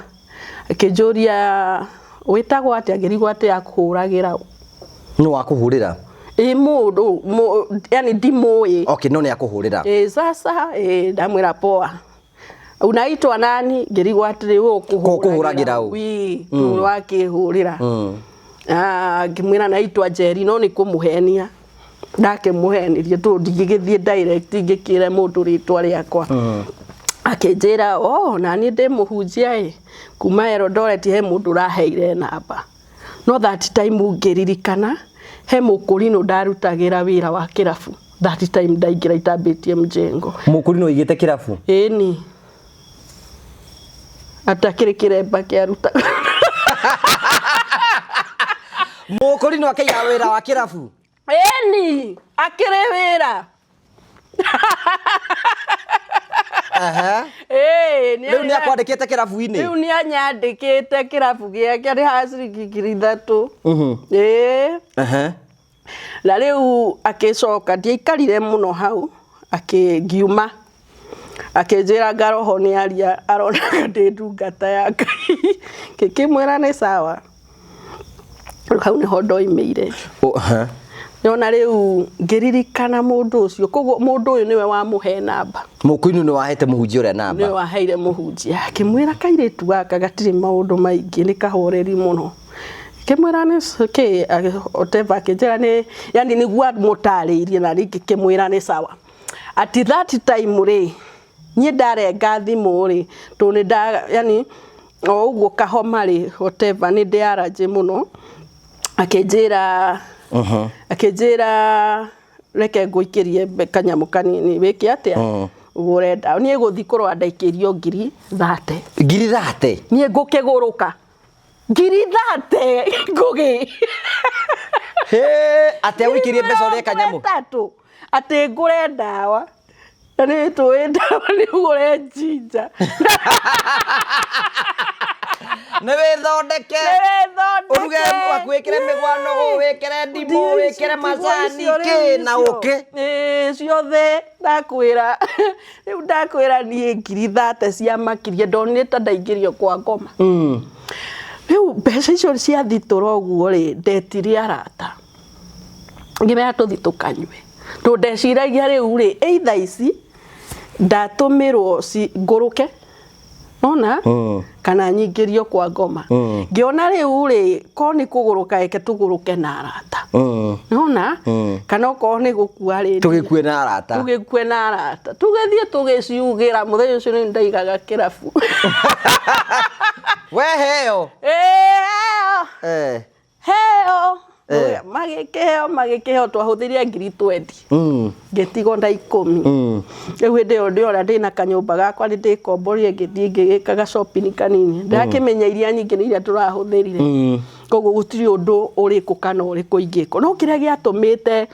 akĩnjũria wĩtagwo atĩa, ngĩrigwo atĩ akũhũragĩra. Nĩ wakũhũrĩra? Ĩ mũndũ yani ndimũĩ. Okay, no nĩ akũhũrĩra. Ĩ sasa ĩ ndamwĩra poa, unaitwa nani, ngĩrigwo atĩrĩ ũyũ Kũhũragĩra ũ? Wi wakĩhũrĩra. Ah, ngĩmwĩra naitwa Njeri, no nĩ kũmũhenia ndakĩmũhenirie tondũ ndingĩgĩthiĩ direct ngĩkĩre mũndũ rĩtwa rĩakwa. Akĩnjĩra, oh, na niĩ ndĩ mũhunjia ĩ kuma Eldoret, he mũndũ ũraheire namba. No that time ngĩririkana he mũkũrinũ ndarutagĩra wĩra wa kĩrabu that time ndaingĩra itambĩtie mjengo. Mũkũrinũ ũigĩte kĩrabu? Ĩni, atakĩrĩ kĩremba kĩarutaga. Mũkũrinũ akaiga wĩra wa kĩrabu? Ĩni, akĩrĩ wĩra. Ĩĩ, Rĩu nĩ akwandĩkĩte kĩrabu-inĩ? Rĩu nĩ anyandĩkĩte kĩrabu gĩake, arĩhaga ciringi 3,000. Ĩĩ. Na rĩu akĩcoka, ndiaikarire mũno hau, ngiuma, akĩnjĩra ngaroho nĩ aria aronaga ndĩ ndungata ya Ngai. Ngĩkĩmwĩra nĩ sawa. Rĩu hau nĩho ndoimĩire. Nĩona rĩu ngĩririkana mũndũ ũcio, koguo mũndũ ũyũ nĩwe wamũhe namba. Mũkũrinũ nĩ wahete mũhunjia ũrĩa namba? Nĩwe waheire mũhunjia, akĩmwĩra kairĩtu gaka gatirĩ maũndũ maingĩ, nĩ kahoreri mũno. Ngĩmwĩra nĩ kĩ whatever, akĩnjĩra nĩ yani nĩguo amũtarĩirie, na niĩ ngĩkĩmwĩra nĩ sawa. At that time rĩ, niĩ ndarenga thimũ rĩ, tondũ nĩ nda yani o ũguo kahoma rĩ, whatever, nĩ ndĩ allergy mũno, akĩnjĩra reke ngũikĩrie kanyamũ kanini wĩke atĩa, ũgũre ndawa. Niĩ gũthiĩ kũrora ndaikĩrio ngiri 30. Ngiri 30? Niĩ ngũkĩgũrũka ngiri 30 ngũgĩ. Atĩa, ũikĩrie mbeca ũrĩe kanyamũ? 30 atĩ ngũre ndawa, na nĩ tũĩ ndawa nĩ ũgũre njinja. Nĩ wĩthondeke. Ũruge waku, wĩkĩre mĩgwanogo, wĩkĩre ndimũ, wĩkĩre macani kĩ na ũkĩ. Ĩĩ, ciothe ndakwĩra. Rĩu ndakwĩra niĩ ngiri 30 ciamakirie, ndonire ta ndaingĩrio kwa ngoma. Rĩu mbeca icio ciathitũra ũguo rĩ, ndetire arata ngĩmera tũthi tũkanyue, tondũ ndeciragia rĩu rĩ, either ici ndatũmĩrwo ngũrũke ona kana nyingĩrio kwa ngoma. Ngĩona rĩu rĩ, ko nĩ kũgũrũka, reke tũgũrũke na arata. Nona kana okorwo nĩ gũkua rĩ, tũgĩkue na arata. Tũgĩkue na arata, tũgĩthiĩ tũgĩciugĩra. Mũthenya ũcio nĩ ndaigaga kĩrabu. We heo. Ĩĩ, Eh. heo. Magĩkĩheo, magĩkĩheo, twahũthĩrire 20,000. Ngĩtigwo na 10. Rĩu hĩndĩ ĩyo ndĩora ndĩna kanyũmba gakwa, nĩ ndĩkomborire, ngĩthiĩ ngĩgĩkaga shopping kanini. Ndakĩmenya iria nyingĩ nĩ iria tũrahũthĩrire, koguo gũtirĩ ũndũ ũrĩkũ kana ũrĩkũ ingĩkwo. No kĩrĩa gĩatũmĩte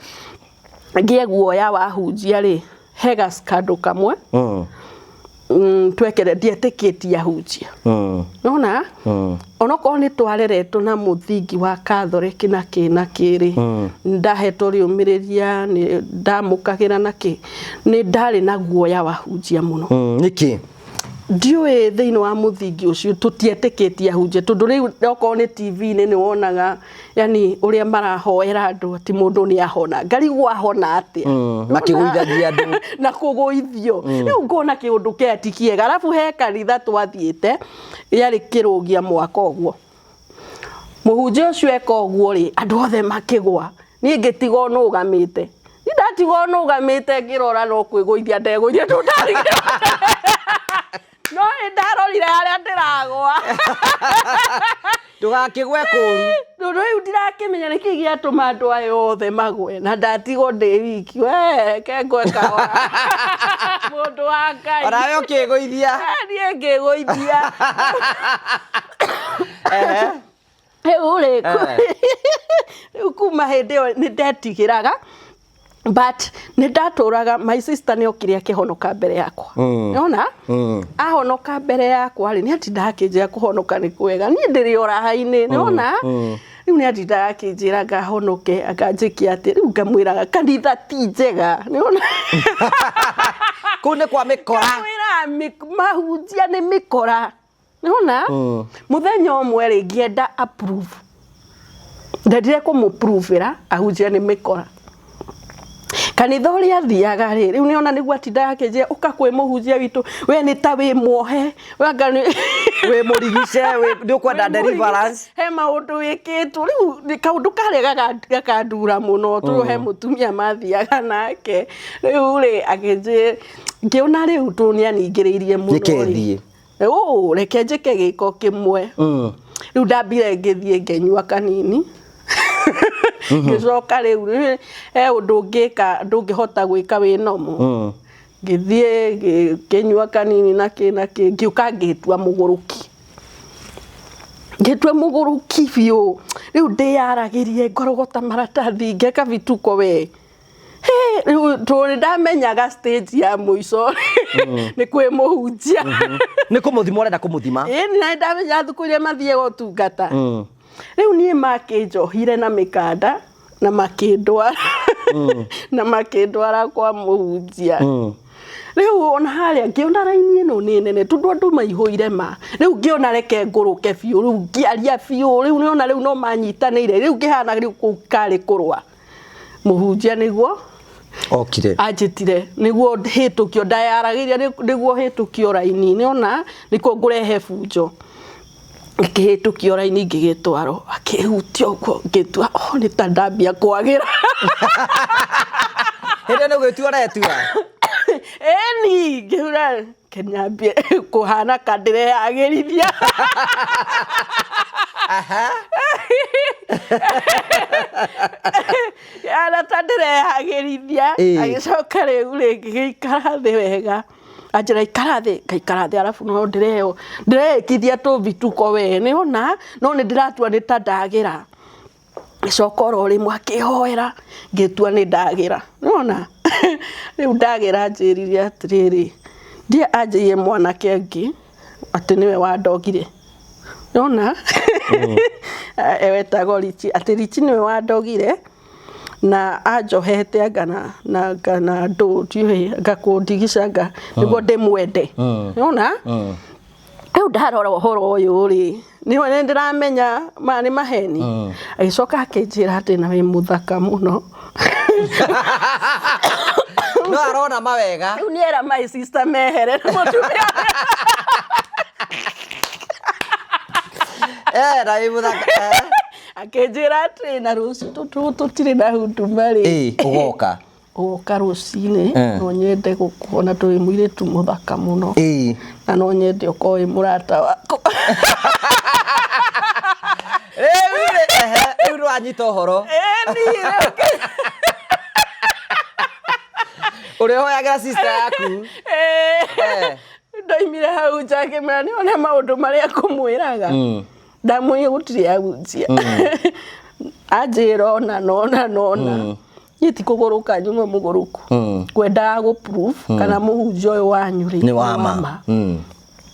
ngĩe guoya wa hunjia rĩ, he gacikandũ kamwe twekere ndietĩkĩtie ahunjia. Nona onokorwo nĩ twareretwo na mũthingi wa Catholic na kĩ na kĩrĩ, ndahetwo rĩũmĩrĩria, nĩ ndamũkagĩra na kĩ, nĩ ndarĩ na guoya wa hunjia mũno. Nĩkĩ? Ndiũĩ, thĩinĩ wa mũthingi ũcio tũtietĩkĩtie ahunjia, tondũ rĩu okorwo nĩ TV-inĩ nĩ wonaga yani ũrĩa marahoera andũ atĩ mũndũ nĩ ahona, ngarigwo ahona atĩa? Makĩgũithagia andũ. Na kũgũithio. Rĩu ngona kĩũndũ kĩa ti kĩega. Arabu he kanitha twathiĩte yarĩ kĩrũgia mwaka ũguo, mũhunjia ũcio eka ũguo rĩ, andũ othe makĩgwa, niĩ ngĩtigwo nũgamĩte. Niĩ ndatigwo nũgamĩte ngĩrora, no kwĩgũithia ndegũithia, tondũ ndarigĩrwo no nĩ ndarorire harĩa ndĩragwa. Ndũgakĩgwe kũru. Tondũ rĩu ndirakĩmenya nĩkĩ gĩatũma andũ aya othe magwe na ndatigwo ndĩ wiki. We ke ngwe kahora, mũndũ wa Ngai. Onawe ũkĩgũithia. Niĩ ngĩgũithia. Rĩu rĩ, rĩu kuma hĩndĩ ĩyo nĩ ndetigĩraga, but nĩ ndatũraga. My sister nĩ okire akĩhonoka mbere yakwa. Nona ahonoka mbere yakwa rĩ, nĩ atindaga akĩnjĩra kũhonoka nĩ kwega. Niĩ ndĩrĩ o raha-inĩ. Nona rĩu nĩ atindaga akĩnjĩra ngahonoke, akanjĩkia atĩ rĩu ngamwĩraga kanitha ti njega. Nĩona Kũu nĩ kwa mĩkora. Ngamwĩra mahunjia nĩ mĩkora. Nĩona mũthenya ũmwe rĩ, ngĩenda approve, ndendire kũmũprovĩra ahunjia nĩ mĩkora. Kanitha ũrĩa athiaga rĩ, rĩu nĩona nĩguo atindaga akĩnjĩra, ũka kwĩ mũhunjia witũ, we nĩ ta wĩ muohe, we anga nĩ Wĩ mũrigice, nĩ ũkwenda deliverance. He maũndũ wĩkĩtwo. Rĩu nĩ kaũndũ karĩa gakandura mũno, tondũ he mũtumia mathiaga nake. Rĩu rĩ, akĩnjĩ ngĩona rĩu tondũ nĩ aningĩrĩirie mũno Nĩke rĩ, thiĩ. Ũ, reke njĩke gĩko kĩmwe. Rĩu ndambire ngĩthiĩ ngĩnyua kanini, ngĩcoka rĩu he ũndũ ũngĩka ndũngĩhota gwĩka wĩ nomo. Ngĩthiĩ ngĩnyua kanini na kĩ na kĩ, ngĩũka ngĩtua mũgũrũki, ngĩtua mũgũrũki biũ. Rĩu ndĩyaragĩrie, ngorogota maratathi, ngeka vituko we. Hĩ, rĩu tondũ nĩ ndamenyaga stage ya mũico nĩ kwĩ mũhunjia. Nĩ kũmũthima ũrenda kũmũthima. Ĩĩ, nĩ ndamenya thukũ iria mathiaga ũtungata. Rĩu niĩ makĩnjohire na mĩkanda na makĩndwara kwa mũhunjia. Rĩu ona harĩa ngĩona raini ĩno nĩ nene, tondũ andũ maihũire ma. Rĩu ngĩona reke ngũrũke biũ. Rĩu ngĩaria biũ. Rĩu nĩona rĩu no manyitanĩire. Rĩu ngĩhana rĩu kũu karĩ kũrũa. Mũhunjia nĩguo Okire. Anjĩtire nĩguo hĩtũkio, ndayaragĩria nĩguo hĩtũkio raini, nĩona nĩkuo ngũrehe bunjo. Ngĩhĩtũkio raini, ngĩgĩtwarwo, akĩhutia ũguo, ngĩtua oh, nĩ ta ndambia kwagĩra. Hĩndĩ ĩyo nĩ gwĩtua ũretua. Ĩni, ngĩhura kenyambie kũhana ka ndĩreyagĩrithia. Hana ta ndĩreyagĩrithia. Agĩcoka rĩu rĩ, ngĩgĩikara thĩ wega, anjĩra ikara thĩ, ngaikara thĩ. Arabu no ndĩreo ndĩreĩkithia tũvituko we, nĩona no nĩ ndĩratua nĩ ta ndagĩra. Gĩcoka oro rĩmwe akĩhoera, ngĩtua nĩ ndagĩra. Nĩwona rĩu ndagĩra, anjĩrire atĩrĩrĩ, ndiĩ anjĩire mwanake ũngĩ atĩ nĩwe wandogire. Nĩwona wetagwo Richi, atĩ Richi nĩwe wandogire na anjohete anga na ndũ ndiũĩ anga kũndigica anga nĩguo ndĩmwende. Nĩwona rĩu ndarora ũhoro ũyũ rĩ. Nĩ ndĩramenya maya nĩ maheni. Agĩcoka akĩnjĩra atĩ na wĩ mũthaka mũno. No arona mawega. Rĩu nĩ era my sister mehere na mũtumia. Eh, na wĩ mũthaka. Eh. Akĩnjĩra atĩ na rũciũ tũtirĩ na huduma rĩ. Ĩĩ, ũgoka. Ũgoka rũcinĩ, no nyende gũkuona tondũ wĩ mũirĩtu mũthaka mũno. Na no nyende ũkorwo wĩ mũrata wakwa. Rĩu rĩ, ehe, rĩu nĩwanyita ũhoro. Ĩni, rĩu Ũrĩa ũhoyagĩra sister yaku. Ndoimire hau nja ngĩmera nĩone maũndũ marĩa ngũmwĩraga. Ndamwĩrire gũtirĩ ahunjia. Anjĩra ona na ona na ona. Niĩ ti kũgũrũka nyuma mũgũrũku. Ngwendaga gũ prove kana mũhunjia ũyũ wanyu rĩ Nĩ wa ma.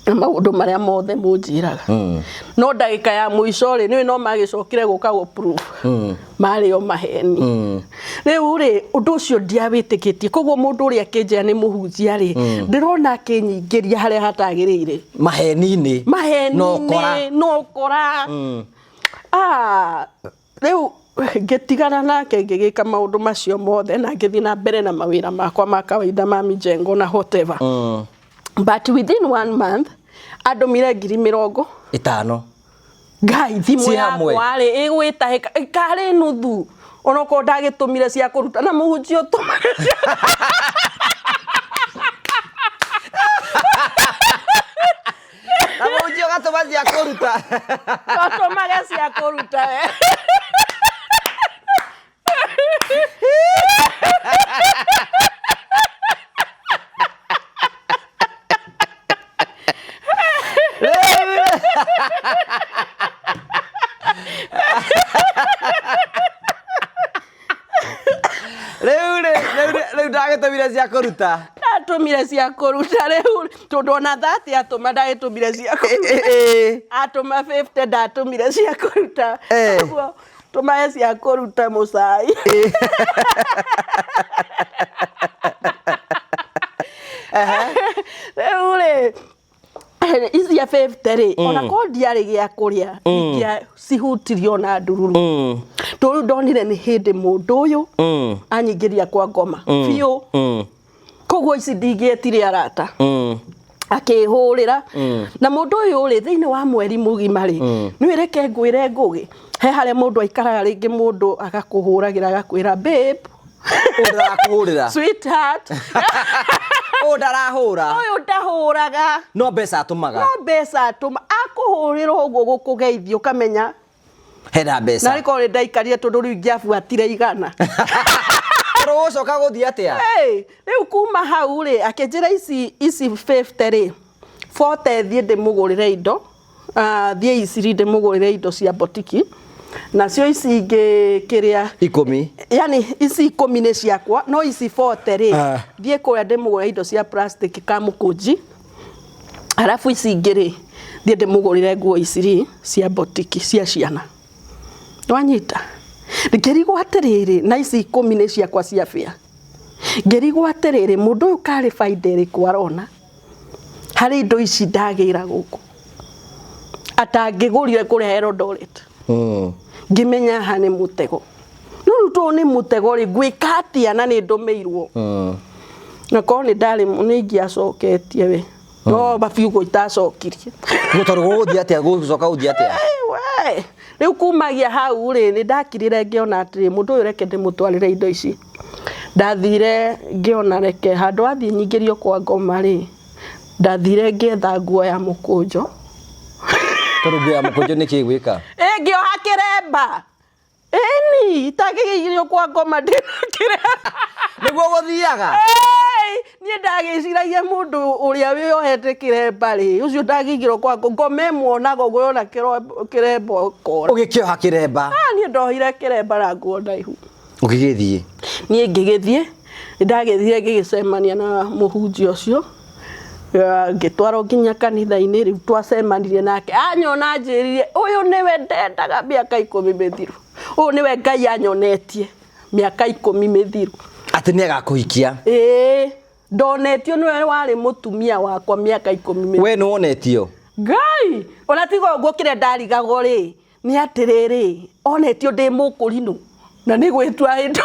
Na maũndũ marĩa mothe mũnjĩraga. No ndagĩka ya mũico rĩ, nĩũĩ no magĩcokire gũka gũ prove. Marĩ o maheni. Rĩu rĩ, ũndũ ũcio ndiawĩtĩkĩtie. Koguo mũndũ ũrĩa akĩnjĩra nĩ mũhunjia rĩ, ndĩrona akĩnyingĩria harĩa hatagĩrĩire. Maheni-inĩ. Maheni-inĩ. No ũkora. No ũkora. Rĩu ngĩtigana nake ngĩgĩka maũndũ macio mothe na ngĩthiĩ na mbere na mawĩra makwa ma kawaida ma mijengo na whatever. But within 1 month andũmire ngiri mĩrongo 5. Ngai, thimũ Ci hamwe. yakwa rĩ ĩgwĩtahĩka karĩ nuthu onokorwo ndagĩtũmire cia kũruta na mũhunjia ũtũmage cia Na mũhunjia ũgatũma cia kũruta. Ũtũmage cia kũruta we. Rĩu rĩ, rĩu rĩ, rĩu ndagĩtũmire cia kũruta. Ndatũmire cia kũruta rĩu, tondũ ona 30 atũma ndagĩtũmire cia kũruta. Atũma 50 ndatũmire cia kũruta. Ũguo tũmae cia kũruta mũcai. Rĩu rĩ, ici cia 50 rĩ, ona korwo ndiarĩ gĩa kũrĩa, ingĩacihutirie ona ndururu. Tondũ rĩu ndonire nĩ hĩndĩ mũndũ ũyũ anyingĩria kwa ngoma biũ. Koguo ici ndingĩetire arata. Akĩhũrĩra. Na mũndũ ũyũ rĩ, thĩinĩ wa mweri mũgima rĩ, nĩ reke ngwĩre Ngũgĩ, he harĩa mũndũ aikaraga rĩngĩ mũndũ agakũhũragĩra agakwĩra babe. Ũyũ ndarakũhũrĩra. Sweetheart. Ũyũ ndarahũra. Ũyũ ndahũraga. No mbeca atũmaga. No mbeca atũma. Akũhũrĩra ũguo gũkũgeithia ũkamenya. Hena mbeca. Na rĩkorwo nĩ ndaikarire tondũ rĩu ingĩabuatire igana. Tondũ ũgũcoka gũthiĩ atĩa? Hey, rĩu kuma hau rĩ, akĩnjĩra ici 50 rĩ, 40 thiĩ ndĩmũgũrĩre indo. Thiĩ iciri ndĩmũgũrĩre indo cia botiki. Nacio ici ingĩ kĩrĩa 10. Yani ici 10 nĩ ciakwa, no ici 40 rĩ, thiĩ kũrĩa ndĩmũgũrĩre indo cia plastic kamũkũnji. Arabu ici ingĩ rĩ, thiĩ ndĩmũgũrĩre nguo ici rĩ cia botiki cia ciana. Wanyita? Ngĩrigwo atĩrĩrĩ, na ici 10 nĩ ciakwa cia bĩa. Ngĩrigwo atĩrĩrĩ, mũndũ ũyũ karĩ baida ĩrĩkũ arona harĩ indo ici ndagĩra gũkũ atangĩgũrire kũrĩa Eldoret. Ngĩmenya haha nĩ mũtego. No rĩu tondũ nĩ mũtego rĩ, ngwĩka atĩa na nĩ ndũmĩirwo? Na korwo nĩ ndarĩ nĩ ingĩacoketie we. No mabiũ itacokirie. Nĩ tondũ gũgũthiĩ atĩa, gũgũcoka gũthiĩ atĩa? We. Rĩu kumagia hau rĩ, nĩ ndakirire ngĩona atĩrĩ, mũndũ ũyũ reke ndĩmũtwarĩre indo ici. Ndathire ngĩona reke handũ athiĩ nyingĩrio kwa ngoma rĩ, ndathire ngĩetha nguo ya mũkũnjo. Tondũ nguo ya mũkũnjo nĩ kĩ gwĩka? Ĩ, ngĩoha kĩremba. Ĩni, itangĩgĩirio kwa ngoma ndĩna kĩremba. Nĩguo gũthiaga? Ĩĩ, niĩ ndagĩciragia mũndũ ũrĩa wĩyohete kĩremba rĩ, ũcio ndangĩingĩrwo kwa ngoma ĩmuonaga ũguo yona kĩremba ũkora. Ũgĩkĩoha kĩremba? Niĩ ndohire kĩremba na nguo ndaihu. Ũgĩgĩthiĩ? Niĩ ngĩgĩthiĩ, ndagĩthire ngĩgĩcemania na mũhunjia ũcio. Ngĩtwarwo nginya kanitha-inĩ, rĩu twacemanirie nake. Anyona anjĩrire, ũyũ nĩwe ndendaga mĩaka 10 mĩthiru. Ũyũ nĩwe Ngai anyonetie mĩaka 10 mĩthiru. Atĩ nĩ agakũhikia? Ĩĩ, ndonetio nĩwe warĩ mũtumia wakwa mĩaka 10 mĩthiru. We nĩ wonetio? Ngai, Ona tiga ũguo kĩrĩa ndarigagwo rĩ nĩ atĩrĩrĩ, onetio ndĩ mũkũrinũ na nĩ gwĩtua ĩndũ.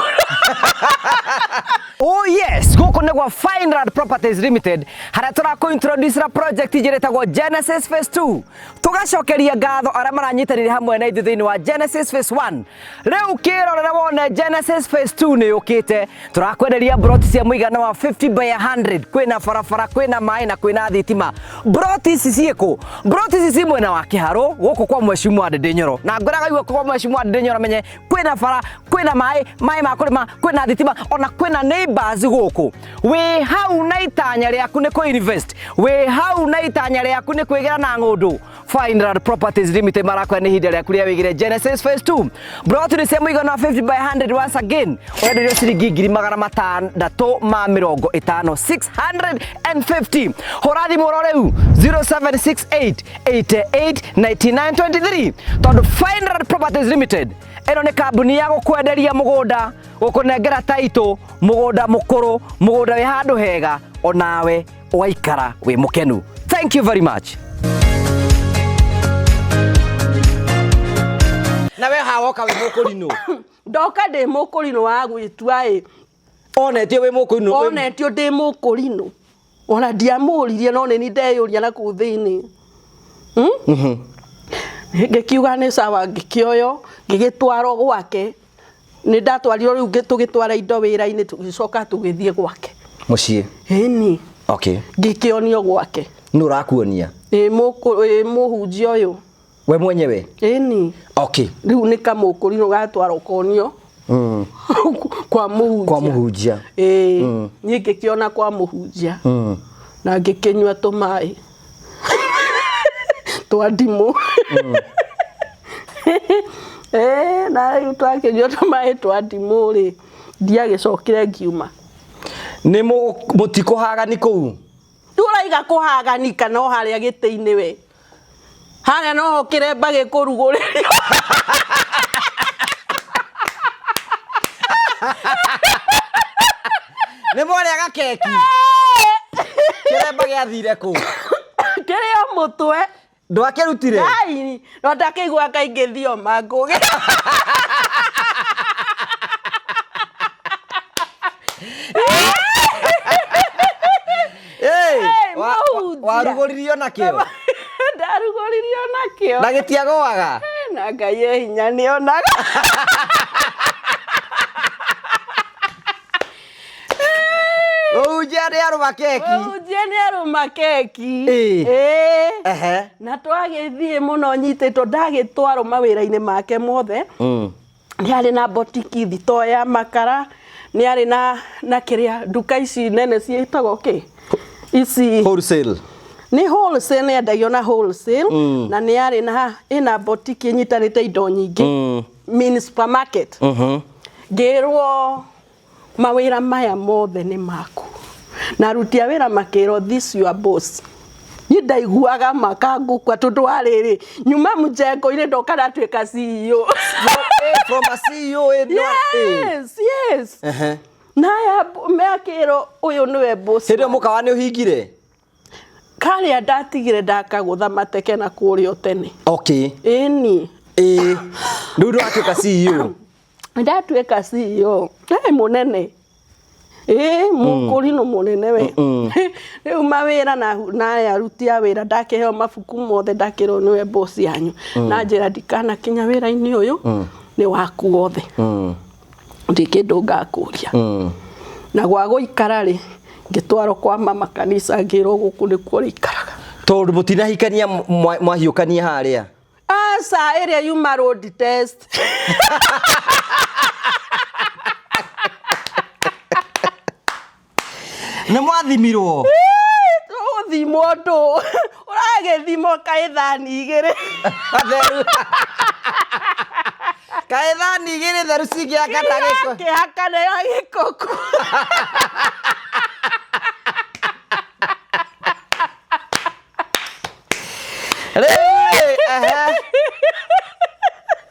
Oh yes, gũkũ nĩ gwa Fineland Properties Limited harĩa tũrakũ introduce ra project njĩra ĩtagwo Genesis Phase 2. Tũgacokeria ngatho arĩa maranyitanĩire hamwe na ithuĩ thĩinĩ wa Genesis Phase 1. Rĩu kĩrorera wone Genesis Phase 2 nĩ yũkĩte. Tũrakwenderia broti cia mũigana wa 50 by 100, kwĩna barabara, kwĩna maĩ na kwĩna thitima. Broti ici ciĩkũ? Broti ici ci mwena wa Kĩharũ gũkũ kwa Mheshimiwa Ndĩndĩ Nyoro. Na ngwĩraga igua kwa Mheshimiwa Ndĩndĩ Nyoro menye kwĩna bara, kwĩna maĩ, maĩ ma kũrĩma, kwĩna thitima, ona kwĩna neighbors gũkũ. Wĩ hau na itanya rĩaku nĩ kũ invest, wĩ hau na itanya rĩaku nĩ kwĩgĩra na ng'ũndũ. Fineland Properties Limited marakwĩra nĩ ihinda rĩaku rĩa wĩgĩre Genesis Phase 2. Broti nĩ cia mũigana wa 50 by 100 once again. Ũrenderio ciringi 650,000, 650. Hũra thimũ oro rĩu 0768 88 99 23 tondũ Fineland Properties Limited ĩno nĩ kambuni ya gũkwenderia mũgũnda, gũkũnengera taitũ, mũgũnda mũkũrũ, mũgũnda wĩ handũ hega, onawe ũgaikara wĩ mũkenu. Thank you very much. Na we hawoka wĩ mũkũrinũ? Ndoka ndĩ mũkũrinũ wa gwĩtua ĩ. Onetio wĩ mũkũrinũ? Onetio ndĩ mũkũrinũ. Ona ndiamũririe no nĩ ni ndeyũria na kũu thĩinĩ. Ngĩkiuga nĩ sawa, ngĩkĩoywo ngĩgĩtwarwo gwake. Nĩ ndatwarirwo rĩu tũgĩtwara indo wĩra-inĩ, tũgĩcoka tũgĩthiĩ gwake. Mũciĩ? Ĩni. Okay. Ngĩkĩonio gwake. Nũ ũrakuonia? Ĩ mũhunjia ũyũ. We mwenyewe? Ĩni. Okay. Rĩu nĩ kamũkũrinũ gatwarwo konio. Kwa mũhunjia. Kwa mũhunjia. Ĩĩ. Niĩ ngĩkĩona kwa mũhunjia. Na ngĩkĩnyua tũmaĩ twa ndimũ. Na rĩu twakĩnyua tũmaĩ twa ndimũ rĩ, ndiagĩcokire ngiuma. Nĩ mũtikũhagani kũu? Rĩu ũraiga kũhagani kana o harĩa gĩtĩ-inĩ we? Harĩa no ho kĩremba gĩkũrugũrĩrio. Nĩ mwarĩaga keki? Kĩremba gĩathire kũ? Kĩrĩ o mũtwe. Ndwakĩrutire? Ngai, no ndakĩigua kaingĩ thioma ngũgĩ. Mũhunjia. Warugũririo nakĩo? Ndarugũririo nakĩo. Na gĩtiagũaga? Na Ngai e hinya nĩonaga. Mũhunjia nĩ arũma keki. Mũhunjia nĩ arũma keki. Ĩĩ. Ĩĩ. Ehe. Na twagĩthiĩ mũno nyitĩtwo, ndagĩtwarwo mawĩra-inĩ make mothe. Nĩ arĩ na botiki thitoo ya makara, nĩ arĩ na kĩrĩa nduka ici nene ciĩtagwo kĩ? Ici wholesale. Nĩ wholesale, nĩ endagio na wholesale. Na nĩ arĩ na ĩna botiki ĩnyitanĩte indo nyingĩ. Mini supermarket. Ngĩrwo mawĩra maya mothe nĩ maku. Na aruti a wĩra makĩrwo this your boss. Niĩ ndaiguaga makangũkua tondũ wa rĩrĩ, nyuma mjengo-inĩ ndoka ndatuĩka CEO. From a CEO ĩ, no, ĩ. Yes, yes. Na aya mekĩrwo ũyũ nĩwe boss. Hĩndĩ ĩyo mũkawa nĩ ũhingire? Karĩa ndatigire ndakagũtha mateke na kũrĩa tene. Okay. Ĩni. Ĩĩ. Rĩu ndwatuĩka CEO. Ndatuĩka CEO. Ĩ mũnene. Ĩĩ mũkũrinũ mũnene we. Rĩu mawĩra na aya aruti a wĩra ndakĩheo mabuku mothe ndakĩrwo nĩwe boss yanyu. Na njĩra ndikanakinya wĩra-inĩ ũyũ nĩ waku wothe. Ndirĩ kĩndũ ngakũria. Na gwa gũikara rĩ, ngĩtwarwo kwa mama kanitha ngĩrwo gũkũ nĩkuo ũrĩikaraga. Tondũ mũtinahikania mwahiũkania harĩa? Aca, ĩrĩa yuma road test. Nĩ mwathimirwo? Tũgũthimwo ndũ. Ũragĩthimwo kaĩ thani igĩrĩ. Theru. Kaĩ thani igĩrĩ theru cingĩhakana gĩko. Kĩhakana ya gĩkũkũ. Rĩu, ehe.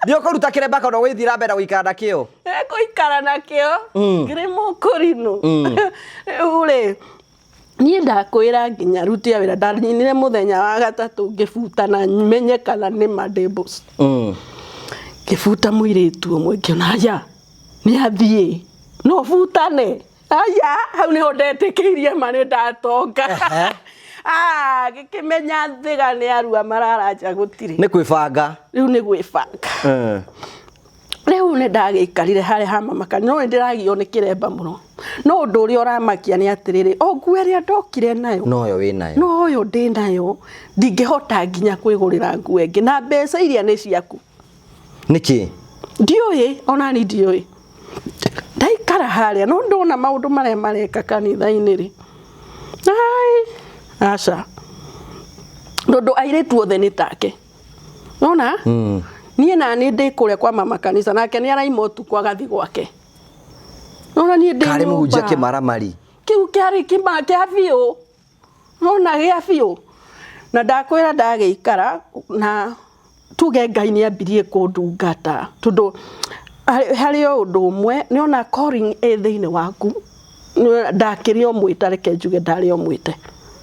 Nĩ ũkũruta kĩremba kana ũgũthiĩ na mbere na gũikara nakĩo? Ngũikara nakĩo. Ngĩrĩ mũkũrinũ. Rĩu rĩ, Niĩ ndakwĩra nginya rutia wĩra ndaninire mũthenya wa gatatũ ngĩbuta na menye kana nĩ ma ndĩ boss. Ngĩbuta mũirĩtu ũmwe ngĩona aya nĩ athiĩ no butane aya hau nĩho ndetĩkĩirie ma nĩ ndatonga. Ah, ngĩkĩmenya thiga nĩ arua mararanja gũtirĩ. Nĩ kwĩbanga. Rĩu nĩ gwĩbanga. Rĩu nĩ ndagĩikarire harĩa ha mama kanitha no nĩ ndĩragio nĩ kĩremba mũno. No ũndũ ũrĩa ũramakia nĩ atĩrĩrĩ, o nguo ĩrĩa ndokire nayo Noyo wĩ nayo. noyo ndĩ nayo, ndingĩhota nginya kwĩgũrĩra nguo ĩngĩ na mbeca iria nĩ ciaku. Nĩkĩ? Ndiũĩ, ona ni ndiũĩ. Ndaikara harĩa no ndona maũndũ marĩa mareka kanitha-inĩ rĩ, ai aca, tondũ airĩtu othe nĩ take. Nona? Niĩ na niĩ ndĩ kũrĩa kwa mama kanitha nake nĩ araima ũtukũ agathiĩ gwake. Nona niĩ ndĩ Karĩ mũhunjia nyũmba. kĩmaramari. Kĩu kĩarĩ kĩma kĩa biũ. Nona gĩa biũ. Na ndakwĩra ndagĩikara na tuge Ngai nĩ ambirie kũndungata tondũ harĩ o ũndũ ũmwe nĩ ona calling ĩ thĩinĩ waku ndakĩrĩ o mwĩta reke njuge ndarĩ o mwĩte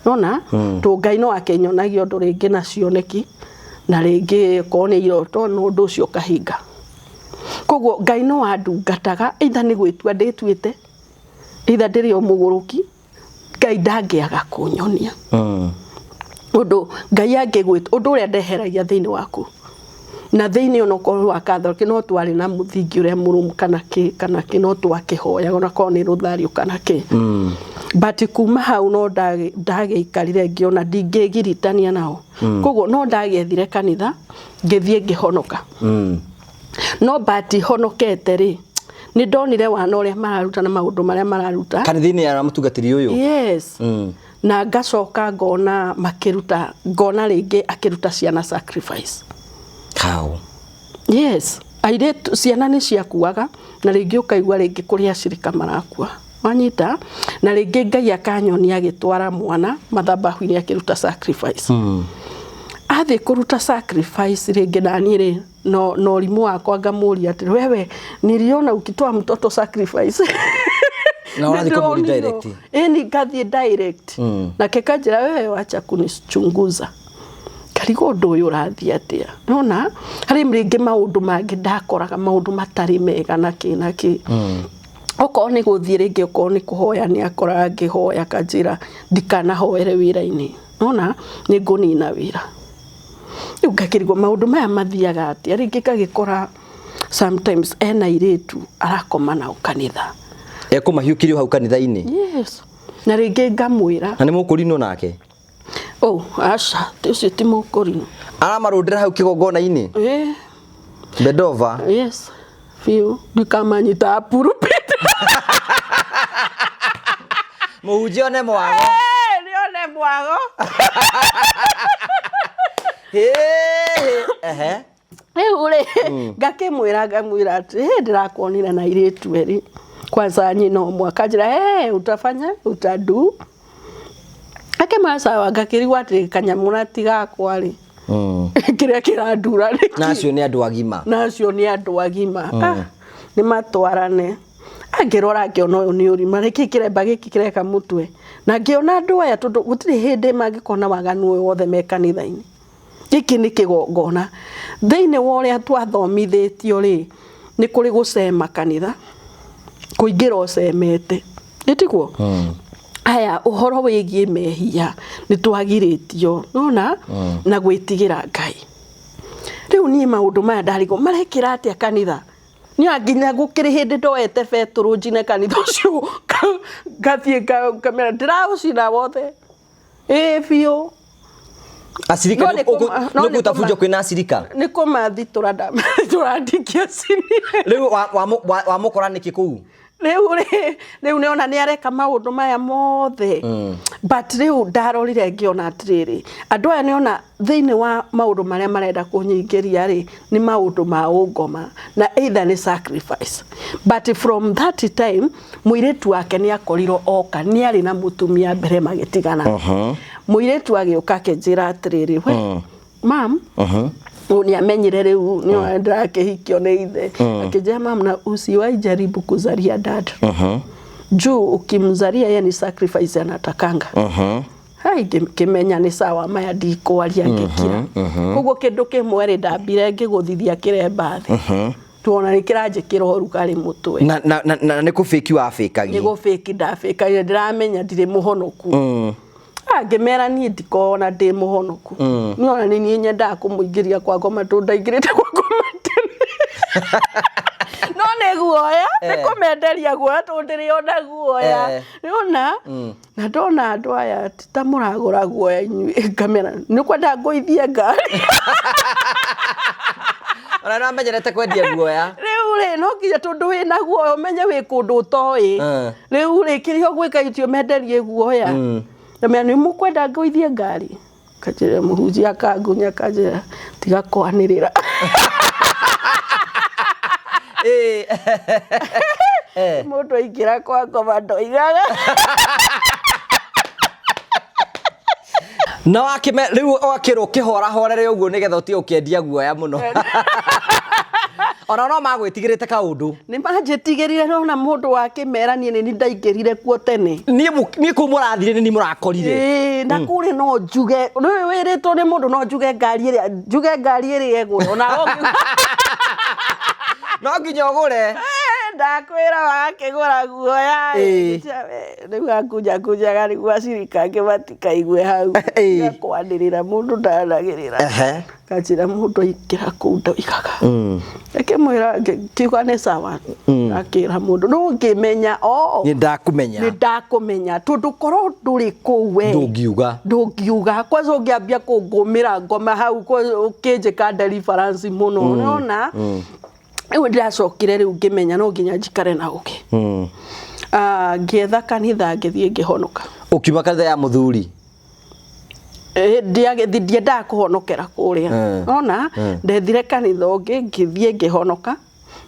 nona tondũ Ngai no akĩnyonagia ũndũ rĩngĩ na cioneki na rĩngĩ okorwo nĩ iroto no ũndũ ũcio ũkahinga. Koguo Ngai no andungataga either nĩ gwĩtua ndĩtuĩte either ndĩrĩ o mũgũrũki Ngai ndangĩaga kũnyonia. Ũndũ Ngai angĩgwĩta ũndũ ũrĩa ndeheragia thĩinĩ waku na thĩinĩ onokorwo wa Catholic no twarĩ na mũthingi ũrĩa mũrũmu kana kĩ kana kĩ no twakĩhoyaga onakorwo nĩ rũthario kana kĩ. But kuma hau no ndagĩikarire ngĩona ndingĩgiritania nao. Koguo no ndagĩethire kanitha ngĩthiĩ ngĩhonoka. No but honokete rĩ nĩ ndonire wana ũrĩa mararuta na maũndũ marĩa mararuta Kanitha-inĩ ya mũtungatĩri ũyũ. Yes. Na ngacoka ngona makĩruta ngona rĩngĩ akĩruta ciana sacrifice. How? Yes. Airĩtu ciana nĩ ciakuaga na rĩngĩ ũkaigua rĩngĩ kũrĩ acirika marakua. Wanyita na rĩngĩ Ngai akanyonia agĩtwara mwana mathabahu-inĩ akĩruta sacrifice. Athiĩ kũruta sacrifice rĩngĩ na niĩ rĩ no no ũrimũ wakwa ngamũria atĩrĩ wewe niliona ukitoa mtoto sacrifice. Na ũrathiĩ kũmũria direct? Ĩni ngathiĩ direct. Nake kanjĩra wewe wacha kunichunguza. Ngarigwo ũndũ ũyũ ũrathiĩ atĩa. Nona harĩ rĩngĩ maũndũ mangĩ ndakoraga maũndũ matarĩ mega na kĩ na kĩ. Okorwo nĩ gũthiĩ rĩngĩ okorwo nĩ kũhoya nĩ akoraga ngĩhoya kanjĩra ndikanahoere wĩra-inĩ. Nona nĩ ngũnina wĩra. Rĩu ngakĩrigwo maũndũ maya mathiaga atĩa. Rĩngĩ ngagĩkora sometimes ena airĩtu arakoma nao kanitha. Ekũmahiũkĩrio hau kanitha-inĩ? Yes. Na rĩngĩ ngamwĩra. Na nĩ mũkũrinũ nake? Oh, aca, ũcio ti mũkũrinũ. Aramarũndĩra hau kĩgongona-inĩ? Eh. Bendova? Yes. Biũ. Ndikamanyita pulpit. Mũhunjia one mwago. Nĩ one mwago. Ehe. Rĩu rĩ, ngakĩmwĩra ngamwĩra atĩ hĩ ndĩrakuonire na airĩtu erĩ kwanza nyina ũmwe akanjĩra hey, utafanya utadu akĩmwĩra sawa ngakĩrigwo atĩ kanyamũ ti gakwa rĩ kĩrĩa kĩrandura nĩ Na acio nĩ andũ agima. Na acio nĩ andũ agima. Nĩ matwarane. Angĩrora ngĩona ũyũ nĩ ũrima nĩkĩ kĩremba gĩkĩ kĩreka mũtwe na ngĩona andũ aya tondũ gũtirĩ hĩndĩ mangĩkorwo na waganu ũyũ wothe me kanitha-inĩ. Gĩkĩ nĩ kĩgongona. Thĩinĩ wa ũrĩa twathomithĩtio rĩ, nĩ kũrĩ gũcema kanitha, kũingĩra ũcemete. Nĩ tiguo? Aya, ũhoro wĩgiĩ mehia nĩ twagirĩtio, nona na gwĩtigĩra Ngai. Rĩu niĩ maũndũ maya ndarigwo marekĩra atĩa kanitha? Niĩ nginya gũkĩrĩ hĩndĩ ndoete betũrũ njine kanitha ũcio ngathiĩ ngamera ndĩraũcina wothe. Ĩĩ biũ. Acirika nĩ ũkũtabunjwo kwĩna acirika? Nĩ kũmathitũra ndamathitũra ndingĩacinire. Rĩu wamũkora nĩkĩ kũu? Rĩu rĩ, rĩu nĩona nĩ areka maũndũ maya mothe. But rĩu ndarorire ngĩona atĩrĩrĩ, andũ aya nĩona thĩinĩ wa maũndũ marĩa marenda kũnyingĩria rĩ, nĩ maũndũ ma ũngoma na either nĩ sacrifice. But from that time mũirĩtu wake nĩ akorirwo oka, nĩ arĩ na mũtumia mbere magĩtigana. Mũirĩtu agĩũka akĩnjĩra atĩrĩrĩ, we mam, nĩ amenyire rĩu nĩ ndĩrakĩhikio nĩ ithe. Akĩnjĩra mam, na usiwahi jaribu kuzalia dad. Juu ukimzalia yeye ni sacrifice anatakanga. Hai, ngĩmenya nĩ sawa, maya ndikwaria, ngĩkira. Koguo kĩndũ kĩmwe rĩ, ndambire ngĩgũthithia kĩremba thĩ, tuona nĩ kĩranjĩkĩra ũrugarĩ mũtwe. Na nĩ kũbĩki wabĩkagi? Nĩ gũbĩki ndabĩkaire, ndĩramenya ndirĩ mũhonoku. Ngĩmera niĩ ndikona ndĩ mũhonoku, niĩ ona nĩ niĩ nyendaga kũmũingĩria kwa ngoma, tondũ ndaingĩrĩte kwa ngoma tene, no nĩ guoya, nĩ kũmenderia guoya, tondũ ndĩrĩ ona guoya. Nĩona na ndona andũ aya ti ta mũragũra guoya inyuĩ, ngamera nĩ kwenda ngũithie ngari. Ona nĩ wamenyerete kwendia guoya. Rĩu rĩ, no nginya, tondũ wĩna guoya ũmenye wĩ kũndũ ũtoĩ. Rĩu rĩ, kĩrĩa ũgwĩka itio menderie guoya. Ndamera nĩ mũkwenda ngũithie ngari, kanjĩra mũhunjia akangunya, kanjĩra tiga kwanĩrĩra. Mũndũ aingĩra kwa ngoma ndoigaga. Na wakĩme rĩu ũgakĩrwo ũkĩhorahorere ũguo nĩgetha ũtige ũkĩendia guoya mũno, ona no magwĩtigĩrĩte kaũndũ. Nĩ manjĩtigĩrire, nona mũndũ wakĩmera niĩ nĩ ndaingĩrire kuo tene. Niĩ kũu mũrathire nĩ niĩ mũrakorire. Ĩĩ, na kũrĩ no njuge rĩu wĩrĩtwo nĩ mũndũ, no njuge ngari ĩrĩa, njuge ngari ĩrĩa ĩgũre ona No nginya ũgũre. Ndakwĩra wakĩgũra guoya. Rĩu angunjakunjaga nĩguo acirika angĩ matikaigue hau. Kwanĩrĩra mũndũ ndanagĩrĩra. Kanjĩra mũndũ aingĩra kũu ndoigaga. Akĩmwĩra, kiuga nĩ sawa, akĩra mũndũ no ngĩmenya o Nĩ ndakũmenya. Nĩ ndakũmenya, tondũ korwo ndũrĩ kũu we Ndũngiuga. Ndũngiuga. Kwanza ũngĩambia kũngũmĩra ngoma hau ũkĩnjĩka deliverance mũno, nĩwona. Rĩu ndĩracokire, rĩu ngĩmenya no nginya njikare na ũngĩ. Ah, ngĩetha kanitha, ngĩthiĩ ngĩhonoka. Ũkiuma kanitha ya mũthuri? Ndiendaga kũhonokera kũrĩa. Ona ndethire kanitha ũngĩ, ngĩthiĩ ngĩhonoka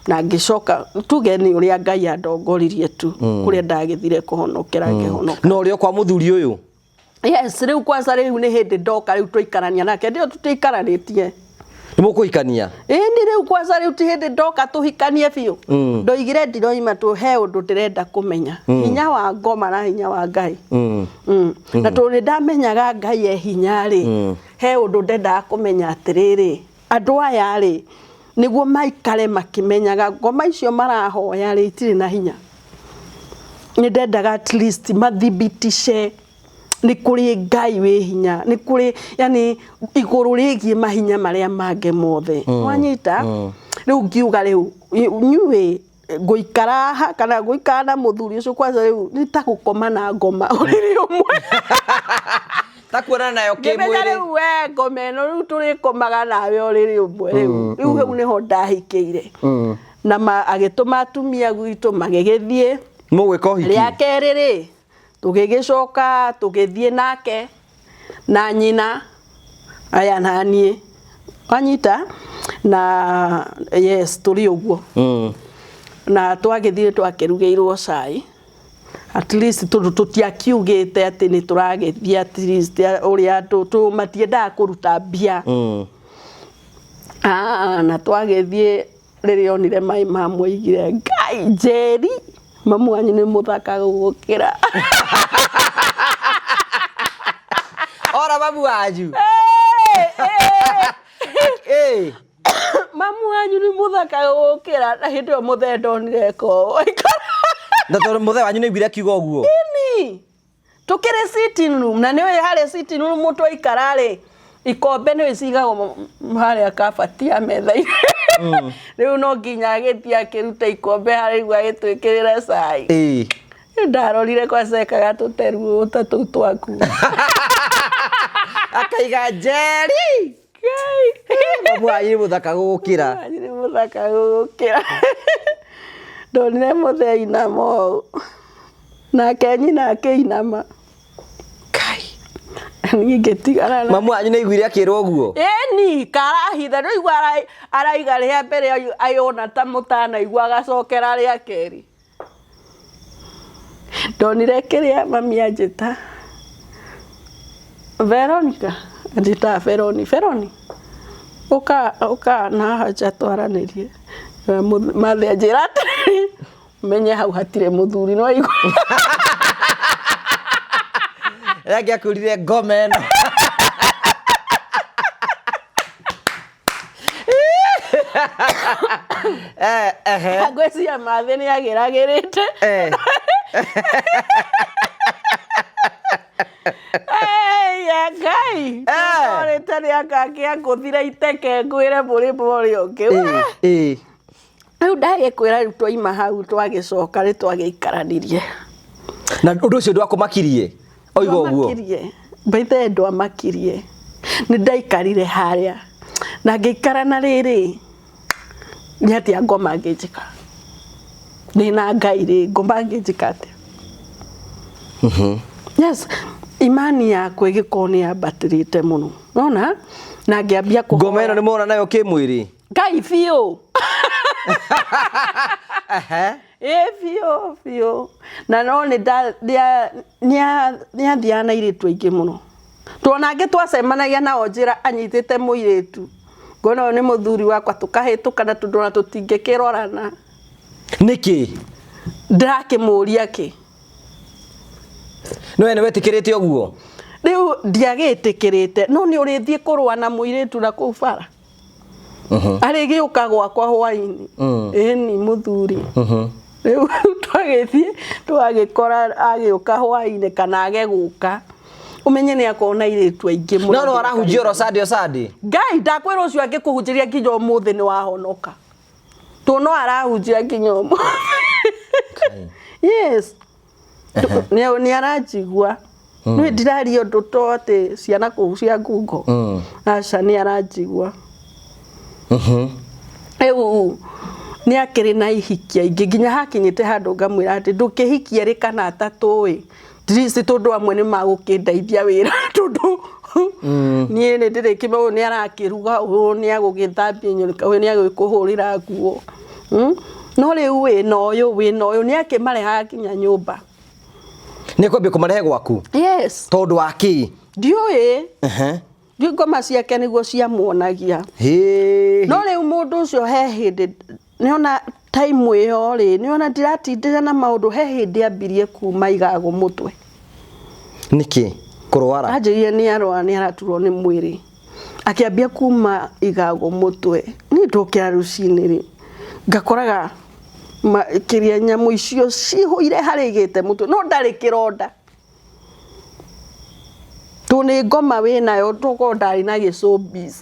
na ngĩcoka, tuge nĩ ũrĩa Ngai andongoririe tu kũrĩa ndagĩthire kũhonokera, ngĩhonoka. Na ũrĩ o kwa mũthuri ũyũ? Yes, rĩu kwanza rĩu nĩ hĩndĩ ndoka, rĩu tũikarania nake, ndio tũtiikaranĩtie. Nĩ mũkũhikania? Ĩni, rĩu kwanza rĩu ti hĩndĩ ndoka tũhikanie biũ. Ndoigire ndiroima tũ he ũndũ ndĩrenda kũmenya, hinya wa ngoma na hinya wa Ngai. Na tondũ nĩ ndamenyaga Ngai e hinya rĩ, he ũndũ ndendaga kũmenya atĩrĩrĩ, andũ aya rĩ, nĩguo maikare makĩmenyaga ngoma icio marahoya rĩ, itirĩ na hinya. Nĩ ndendaga at least mathibitishe nĩ kũrĩ Ngai wĩ hinya, nĩ kũrĩ, yani igũrũ rĩgiĩ mahinya marĩa mangĩ mothe. Wanyita? Rĩu ngiuga rĩu nyuĩ ngũikara haha kana ngũikara na mũthuri ũcio, kwanza rĩu nĩ ta gũkoma na ngoma ũrĩrĩ ũmwe. Ta kuonana nayo Ngĩmenya kĩmwĩrĩ. Rĩu we ngoma ĩno, rĩu tũrĩkomaga nawe ũrĩrĩ ũmwe. Rĩu hau nĩho ndahikĩire na agĩtũma atumia gwitũ magĩgĩthiĩ. Mũgwĩka ũhiki? Rĩa kerĩ rĩ, tũgĩgĩcoka tũgĩthiĩ nake na nyina aya na niĩ, wanyita? Na yes, tũrĩ ũguo. Na twagĩthiĩ twakĩrugĩirwo cai at least, tondũ tũtiakiugĩte atĩ nĩ tũragĩthiĩ, at least ũrĩa andũ matiendaga kũruta mbia. Ah, na twagĩthiĩ, rĩrĩa onire maĩ mamũigire, "Ngai, Njeri, mamu wanyu nĩ mũthaka gũgũkĩra." Ora mamu wanyu. "Mamu wanyu nĩ mũthaka gũgũkĩra." Na hĩndĩ ĩyo mũthee ndonire ko. Na tondũ mũthee wanyu nĩ aiguire akiuga ũguo. Ini tukĩrĩ sitting room, na nĩũĩ harĩa sitting room twaikara rĩ, ikombe nĩũĩ cigagwo harĩa kabati ya metha-inĩ. Rĩu no nginya agĩthiĩ akĩruta ikombe harĩa igũ agĩtwĩkĩrĩra cai. Ndarorire kwanza ekaga tũteruo ta tũu twaku. Akaiga, "Njeri, mamu wanyu nĩ mũthaka gũgũkĩra." Wanyu nĩ mũthaka gũgũkĩra. Ndonire mũthee ainama ũũ, nake nyina akĩinama. Kai, niĩ ngĩtigana na Mamu wanyu nĩ aiguire akĩrwo ũguo? Ĩni, karahitha ndũigua araiga rĩa mbere ayona ta mũtanaigua, agacokera rĩa kerĩ. Ndonire kĩrĩa mami anjĩta Veronica, anjĩtaga Veroni, "Veroni, ũka, ũka na haha nja twaranĩrie." Mathe anjĩra atĩrĩrĩ, Menye hau hatirĩ mũthuri no igua. Rĩangĩakwĩrire ngoma ĩno. Eh, ehe. Ngwĩciria mathĩ nĩ agĩragĩrĩte. Ya Ngai. Tũrĩte nĩ akangĩangũthire iteke ngwĩre mũrĩmo ũrĩa ũngĩ. Rĩu ndagĩkwĩra rĩu twaima hau twagĩcoka nĩ twagĩikaranirie. Na ũndũ ũcio ndwakũmakirie? Oiga ũguo. Ndwamakirie. By the way ndwamakirie. Nĩ ndaikarire harĩa. Na ngĩikara na rĩrĩ, nĩ atĩa ngoma ngĩnjĩka? Ndĩna Ngai rĩ, ngoma ngĩnjĩka atĩa? Yes, imani yakwa ĩgĩkorwo nĩ yambatĩrĩte mũno. Nona? Na ngĩambia kũhoya. Ngoma ĩno nĩ mona nayo kĩmwĩrĩ? Ngai biũ. Ĩ biũ biũ. Na no nĩ nĩ athiaga na airĩtu aingĩ mũno. Tuona angĩ twacemanagia nao njĩra anyitĩte mũirĩtu. Ngona ũyũ nĩ mũthuri wakwa tũkahĩtũkana tondũ ona tũtingĩkĩrorana. Nĩkĩ? Ndĩrakĩmũria kĩ? No we nĩ wetĩkĩrĩte ũguo? Rĩu ndiagĩtĩkĩrĩte no nĩ ũrĩthiĩ kũrũa na mũirĩtu na kũu bara. Arĩgĩũka gwakwa hwainĩ. Ĩni mũthuri. Rĩu twagĩthiĩ twagĩkora agĩũka hwainĩ kana age gũka. Ũmenye nĩ akorwo na airĩtu aingĩ mũno. No no arahunjia oro Sunday o Sunday. Ngai ndakwĩra ũcio angĩkũhunjĩria nginya ũmũthĩ nĩ wahonoka. Tondũ no arahunjia nginya ũmũthĩ. Yes. Nĩ aranjigua. Nĩ ndiraria ũndũ to atĩ ciana kũu cia ngungo. Aca nĩ aranjigua. Rĩu nĩ akĩrĩ na ihiki aingĩ nginya hakinyĩte handũ ngamwĩra atĩ ndũkĩhikie erĩ kana atatũ ĩ at least tondũ amwe nĩ magũkĩndeithia wĩra tondũ niĩ nĩ ndĩrĩkĩme ũyũ nĩ arakĩruga ũyũ nĩ agũgĩthambia nyũmba ũyũ nĩ agũkũhũrĩra nguo. No rĩu wĩna ũyũ wĩna ũyũ nĩ akĩmarehaga nginya nyũmba. Nĩ kwambia kũmarehe gwaku? Yes. Tondũ wa kĩ? Ndiũĩ. Ndiũĩ ngoma ciake nĩguo ciamuonagia. No rĩu mũndũ ũcio he hĩndĩ nĩona time ĩyo rĩ nĩona ndiratindĩra na maũndũ he hĩndĩ ambirie kuma igago mũtwe. Nĩkĩ? Kũrwara? Anjĩrire nĩ arwara nĩ araturwo nĩ mwĩrĩ. Akĩambia kuma igago mũtwe. Niĩ ndokĩra rũcinĩ rĩ ngakoraga kĩrĩa nyamũ icio cihũire harĩa igĩte mũtwe no ndarĩ kĩronda. Tondũ nĩ ngoma wĩnayo tokorwo ndarĩ na gĩcũmbis.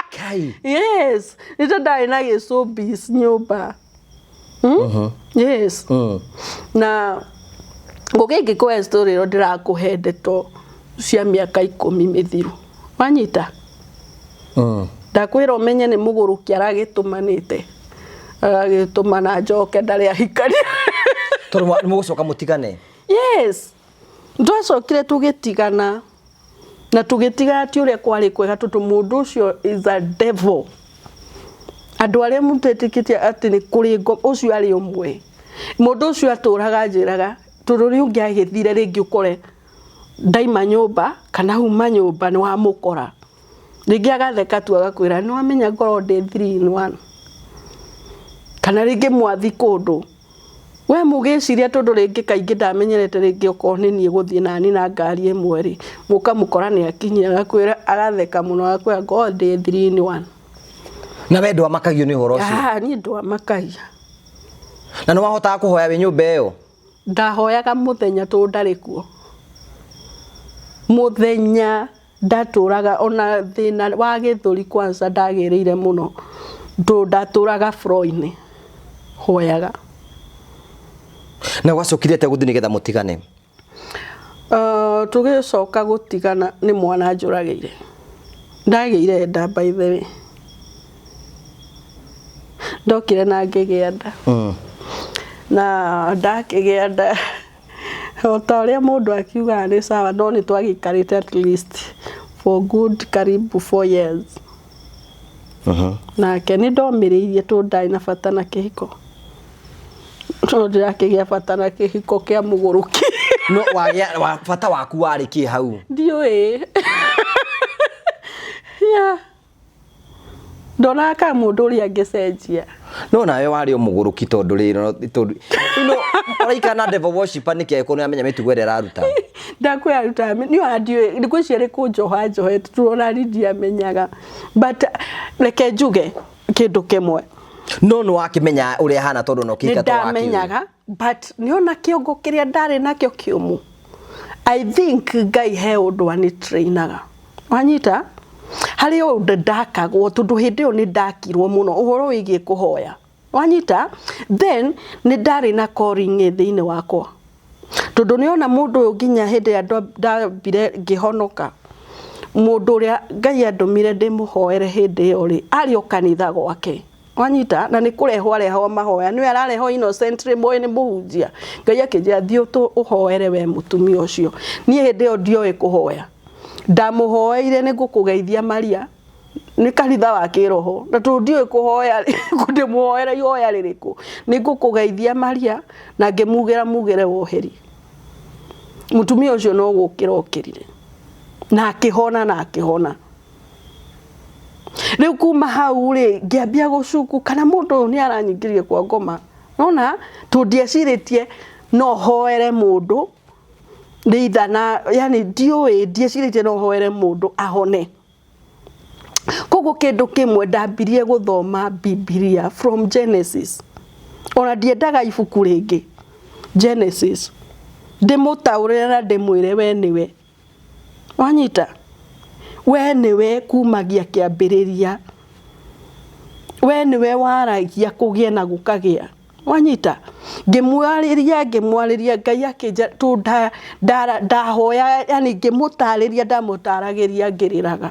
Kai. Yes, nĩ ta ndarĩ na gĩcũmbis nyũmba. Yes. Na ngũkĩ ingĩkũhe story ĩyo ndĩrakũhe ndeto cia mĩaka 10 mĩthiru. Wanyita? Ndakwĩra ũmenye nĩ mũgũrũki aragĩtũmanĩte. Agagĩtũmana njoke ndarĩ ahikania. Tondũ nĩ mũgũcoka mũtigane? Yes. Twacokire tũgĩtigana. Na tũgĩtigana ti ũrĩa kwarĩ kwega tondũ mũndũ ũcio is a devil. Andũ arĩa mũtetĩkĩtie atĩ nĩ kũrĩ ngoma, ũcio arĩ ũmwe. Mũndũ ũcio atũraga anjĩraga tondũ nĩ ũngĩagĩthire rĩngĩ ũkore ndaima nyũmba kana uma nyũmba nĩ wamũkora. Rĩngĩ agatheka tu agakwĩra nĩ wamenya ngorwo ndĩ 3 in 1. Kana rĩngĩ mwathi kũndũ we mũgĩciria tondũ rĩngĩ kaingĩ ndamenyerete rĩngĩ okorwo nĩ niĩ gũthiĩ nani na ngari ĩmwe rĩ, mũkamũkora nĩ akinyire agakwĩra agatheka mũno agakwĩra ngorwo ndĩ 3 in 1. Na we ndwamakagio nĩ ũhoro ũcio? Ah, niĩ ndwamakagia. Na nĩ wahotaga kũhoya wĩ nyũmba ĩyo? Ndahoyaga mũthenya tondũ ndarĩ kuo. Mũthenya ndatũraga ona thĩna wa gĩthũri kwanza ndagĩrĩire mũno tondũ ndatũraga floor-inĩ hoyaga. Na gwacokire atĩa gũthiĩ nĩgetha mũtigane? Tũgĩcoka gũtigana nĩ mwana njũragĩire. Ndagĩire nda by the way. Ndokire na ngĩgĩa nda. Na ndakĩgĩa nda o ta ũrĩa mũndũ akiugaga nĩ sawa no nĩ twagĩikarĩte at least for good karibu 4 years. Nake nĩ ndomĩrĩirie tondũ ndarĩ na bata na kĩhiko. No ndĩrakĩgĩa bata na kĩhiko kĩa mũgũrũki. No wagĩa wa bata waku warĩ kĩ hau? Ndiũĩ. Yeah. Ndonaga ka mũndũ ũrĩa angĩcenjia. No nawe warĩ o mũgũrũki tondũ rĩrĩ tondũ you know ũraikara na devil worshipper nĩkĩ angĩkorwo nĩ ũramenya mĩtugo ĩrĩa araruta? Ndakwĩra arutaga niĩ ona ndiũĩ ngwĩciria nĩ kũnjoha njohete tondũ ona niĩ ndiamenyaga, but reke njuge kĩndũ kĩmwe. No nĩ wakĩmenya ũrĩa ahana tondũ ona Nĩ ũkĩhika to wakĩũĩ. ndamenyaga, but nĩ ona kĩongo kĩrĩa ndarĩ nakĩo kĩũmũ, I think Ngai he ũndũ anĩ-train-aga. Wanyita? Harĩ ũndũ ndakagwo tondũ hĩndĩ ĩyo nĩ ndakirwo mũno ũhoro wĩgiĩ kũhoya. Wanyita? Then nĩ ndarĩ na calling thĩinĩ wakwa. Tondũ nĩ ona mũndũ ũyũ nginya hĩndĩ ĩrĩa ndambire ngĩhonoka, mũndũ ũrĩa Ngai andũmire ndĩmũhoere hĩndĩ ĩyo rĩ, arĩ o kanitha gwake. Wanyita? Na nĩ kũrehwo arehwo mahoya. Nĩwe ararehwo innocently mũĩ nĩ mũhunjia. Ngai akĩnjĩra thiĩ ũhoere we mũtumia ũcio. Niĩ hĩndĩ ĩyo ndioĩ kũhoya. Ndamũhoeire nĩ ngũkũgeithia Maria, nĩ kanitha wa kĩroho. Na tondũ ndiũĩ kũhoya rĩ, ngũndĩmũhoera ihoya rĩrĩkũ? Nĩ ngũkũgeithia Maria, na ngĩmugĩra mugĩre woheri. Mũtumia ũcio no gũkĩra okĩrire. Na akĩhona na akĩhona. Rĩu kuma hau rĩ, ngĩambia gũcuku kana mũndũ ũyũ nĩ aranyingĩria kwa ngoma. Nona tondũ ndiecirĩtie no hoere mũndũ either na yani ndiũĩ ndiecirĩtie no hoere mũndũ ahone. Koguo kĩndũ kĩmwe ndambirie gũthoma Bibilia from Genesis. Ona ndiendaga ibuku rĩngĩ. Genesis. Ndĩmũtaũrĩre na ndĩmwĩre we nĩwe. Wanyita? We nĩwe kumagia kĩambĩrĩria. We nĩwe waragia kũgĩe na gũkagĩa. Wanyita? Ngĩmwarĩria ngĩmwarĩria Ngai akĩnja ndahoya yani ngĩmũtarĩria ndamũtaragĩria ngĩrĩraga.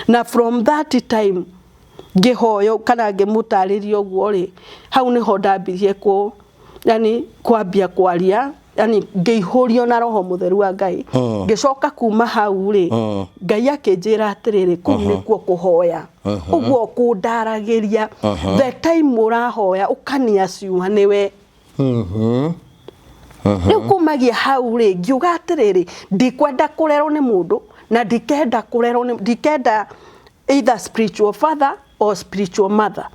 Na from that time ngĩhoya kana ngĩmũtarĩria ũguo rĩ, hau nĩho ndambirie kũ yani kwambia kwaria yani ngĩihũrio na roho mũtheru wa Ngai. Ngĩcoka kuma hau rĩ, Ngai akĩnjĩra atĩrĩrĩ, kũu nĩkuo kũhoya ũguo kũndaragĩria the time ũrahoya ũkaniaciua nĩwe. Rĩu kumagia hau rĩ, ngiuga atĩrĩrĩ, ndikwenda kũrerwo nĩ mũndũ na ndikenda kũrerwo nĩ ndikenda either spiritual father or spiritual mother.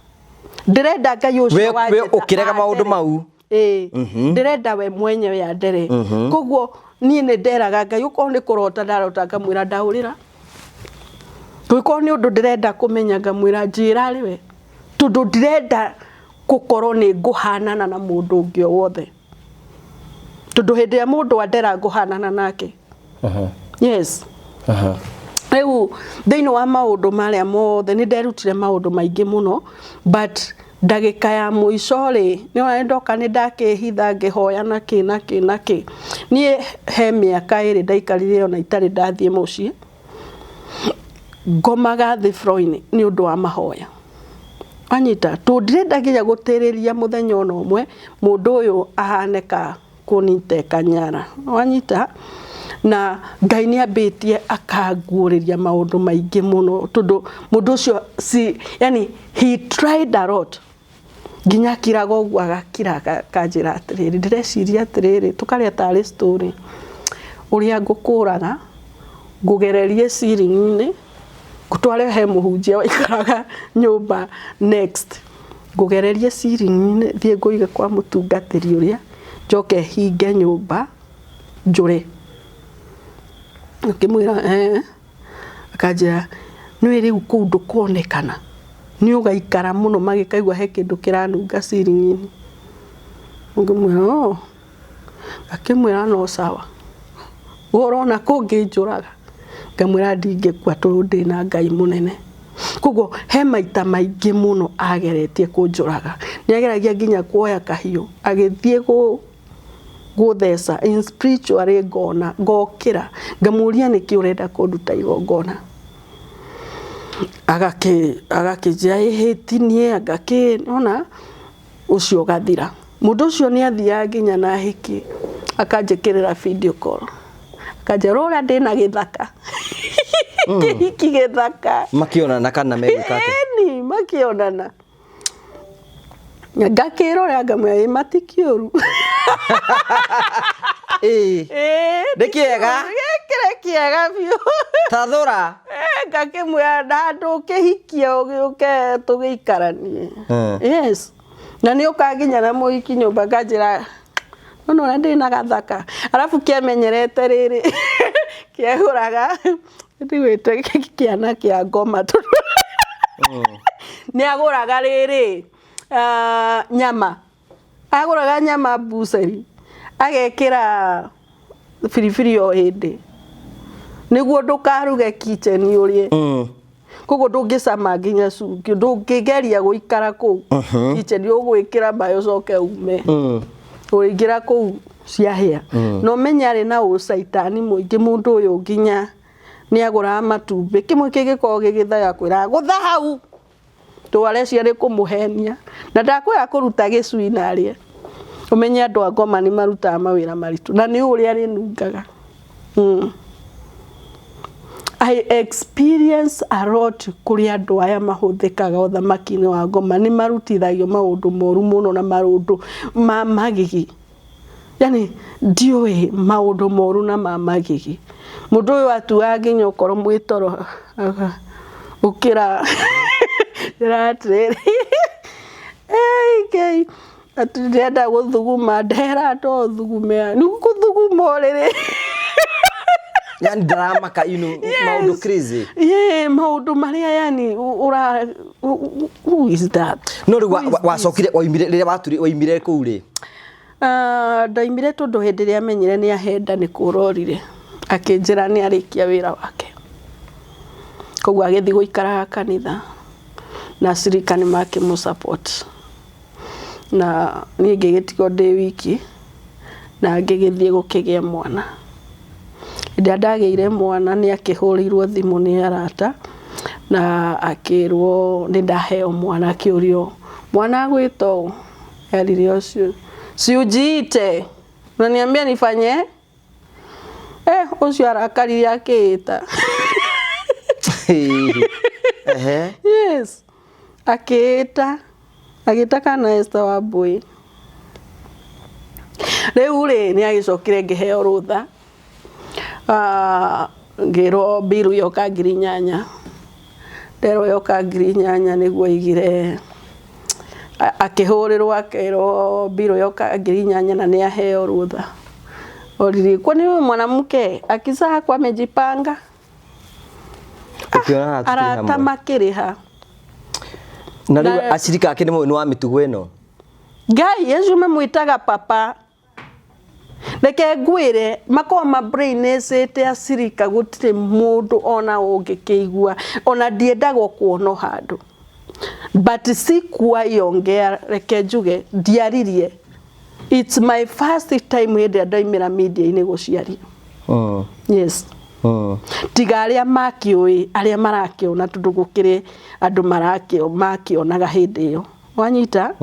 Ndĩrenda Ngai ũcio We wanjĩta ũkĩrega maũndũ andere. Mau. Ĩĩ, ndĩrenda we mwenyewe andere. Koguo niĩ nĩ nderaga Ngai okorwo nĩ kũrota ndarota ngamwĩra ndaũrĩra, gũkorwo nĩ ũndũ ndĩrenda kũmenya ngamwĩra njĩra rĩ we, tondũ ndirenda gũkorwo nĩ ngũhanana na mũndũ ũngĩ o wothe, tondũ hĩndĩ ĩrĩa mũndũ andera ngũhanana nake. Yes. Rĩu thĩinĩ wa maũndũ marĩa mothe nĩ nderutire maũndũ maingĩ mũno, but ndagĩka ya mũico rĩ, nĩ ndoka nĩ ndakĩhitha ngĩhoya na kĩ na kĩ na kĩ. Niĩ he mĩaka 2 ndaikarire ona itarĩ ndathiĩ mũciĩ, ngomaga thĩ floor-inĩ nĩ ũndũ wa mahoya. Wanyita? Tondũ ndirenda nginya gũtĩrĩria mũthenya ona ũmwe mũndũ ũyũ ahane ka kũniteka nyara. Wanyita? Na Ngai nĩ ambĩtie akanguũrĩria maũndũ maingĩ mũno tondũ mũndũ ũcio si, yani he tried a lot. Nginya akiraga ũguo agakira akanjĩra atĩrĩrĩ, ndĩreciria atĩrĩrĩ, tũkarĩa tarĩ story ũrĩa ngũkũraga ngũgererie ceiling-inĩ ngũtware he mũhunjia waikaraga nyũmba next, ngũgererie ceiling-inĩ thiĩ ngũige kwa mũtungatĩri ũrĩa, njoke hinge nyũmba njũre. Ngĩmwĩra eh, akanjĩra nĩũĩ rĩu kũu ndũkonekana, nĩ ũgaikara mũno magĩkaigua he kĩndũ kĩranunga ceiling-inĩ. Ngĩmwĩra oh, ngakĩmwĩra no sawa, we ũrona kũngĩnjũraga? Ngamwĩra ndingĩkua tondũ ndĩna Ngai mũnene. Koguo he maita maingĩ mũno ageretie kũnjũraga. Nĩ ageragia nginya kuoya kahiũ agĩthiĩ gũtheca in spiritually ngona ngokĩra ngamũria nĩkĩ ũrenda kũnduta igongona. Agakĩnjĩra ĩhĩ ti niĩ anga kĩ, nĩwona ũcio ũgathira. Mũndũ ũcio nĩ athiaga nginya na hiki akanjĩkĩrĩra video call akanjĩra rora ndĩna gĩthaka kĩhiki gĩthaka. Makĩonana kana megwĩka atĩa? Ĩni makĩonana ngakĩrora ngamwĩra ĩ matikĩũru. Ĩĩ. Nĩ kĩega. Gĩkĩ nĩ kĩega biũ. Tathũra. Ngakĩmwĩra na ndũkĩhikie ũgĩũke tũgĩikaranie. Yes. Na nĩ ũka nginya na mũhiki nyũmba nganjĩra nona ũrĩa ndĩ na gathaka. Arabu kĩamenyerete rĩrĩ kĩegũraga ndigwĩte kĩana kĩa ngoma tondũ nĩ agũraga rĩrĩ nyama agũraga nyama mbuceri agekĩra biribiri o hĩndĩ nĩguo ndũkaruge kitchen ũrĩe koguo ndũngĩcama nginya cumbĩ ndũngĩgeria gũikara kũu kitchen ũgwĩkĩra maĩ ũcoke ume ũrĩingĩra kũu ciahĩa na ũmenye arĩ na ũcaitani mũingĩ mũndũ ũyũ nginya nĩ agũraga matumbĩ kĩmwe kĩngĩkorwo gĩgĩthaya kwĩraga gũtha hau tware cia nĩ kũmũhenia na ndakwĩra kũruta gĩcui na arĩe ũmenye andũ a ngoma nĩ marutaga mawĩra maritũ na nĩ ũrĩa rĩnungaga. I experience a lot kũrĩ andũ aya mahũthĩkaga ũthamaki-inĩ wa ngoma nĩ marutithagio maũndũ moru mũno na maũndũ ma magigi yani ndiũĩ maũndũ moru na ma magigi mũndũ ũyũ atuaga nginya okorwo mwĩ toro ũkĩra njĩra atĩrĩrĩ Ngai atĩ ndĩrenda gũthuguma ndehera to thugume nĩ gũthuguma ũrĩrĩ. Yani ndaramaka inu maundu crazy. Yeah, maũndũ marĩa yani ũra who is that? No rĩu wacokire waimire rĩrĩa waturi waimire kũu rĩ? Ndaimire tondũ hĩndĩ ĩrĩa amenyire nĩ ahenda nĩ kũrorire akĩnjĩra nĩ arĩkia wĩra wake koguo agĩthiĩ gũikaraga kanitha na acirika nĩ makĩmũ support na niĩ ngĩgĩtigwo ndĩ wiki na ngĩgĩthiĩ gũkĩgĩa mwana. Hĩndĩ ĩrĩa ndagĩire mwana nĩ akĩhũrĩirwo thimũ nĩ arata na akĩrwo nĩ ndaheo mwana akĩũrio mwana agwĩtwo ũ? Erire ũcio si ujiite unaniambia nifanye ũcio arakarire akĩĩta. Yes, akĩĩta agĩta kana Esther Wambui. Rĩu rĩ nĩ agĩcokire ngĩheo rũtha ngĩrwo mbiru yoka 8,000 nderwo yoka 8,000 nĩguo aigire akĩhũrĩrwo akerwo mbiru yoka 8,000 na nĩ aheo rũtha. Oririe kwani huyu mwanamke akizaa kwa amejipanga? Arata makĩrĩha. Na rĩu acirika ake nĩ wa mĩtugo ĩno. Ngai acio mamwĩtaga papa. Reke ngwĩre makoragwo ma brainacĩte acirika gũtirĩ mũndũ ona ũngĩkĩigua ona ndiendagwo kuonwo handũ but sikuwahi ongea reke njuge ndiaririe. It's my first time hĩndĩ ĩrĩa ndaimĩra media-inĩ gũciaria. Yes. Tiga arĩa makĩũĩ arĩa marakĩona tondũ gũkĩrĩ andũ makĩonaga hĩndĩ ĩyo wanyita.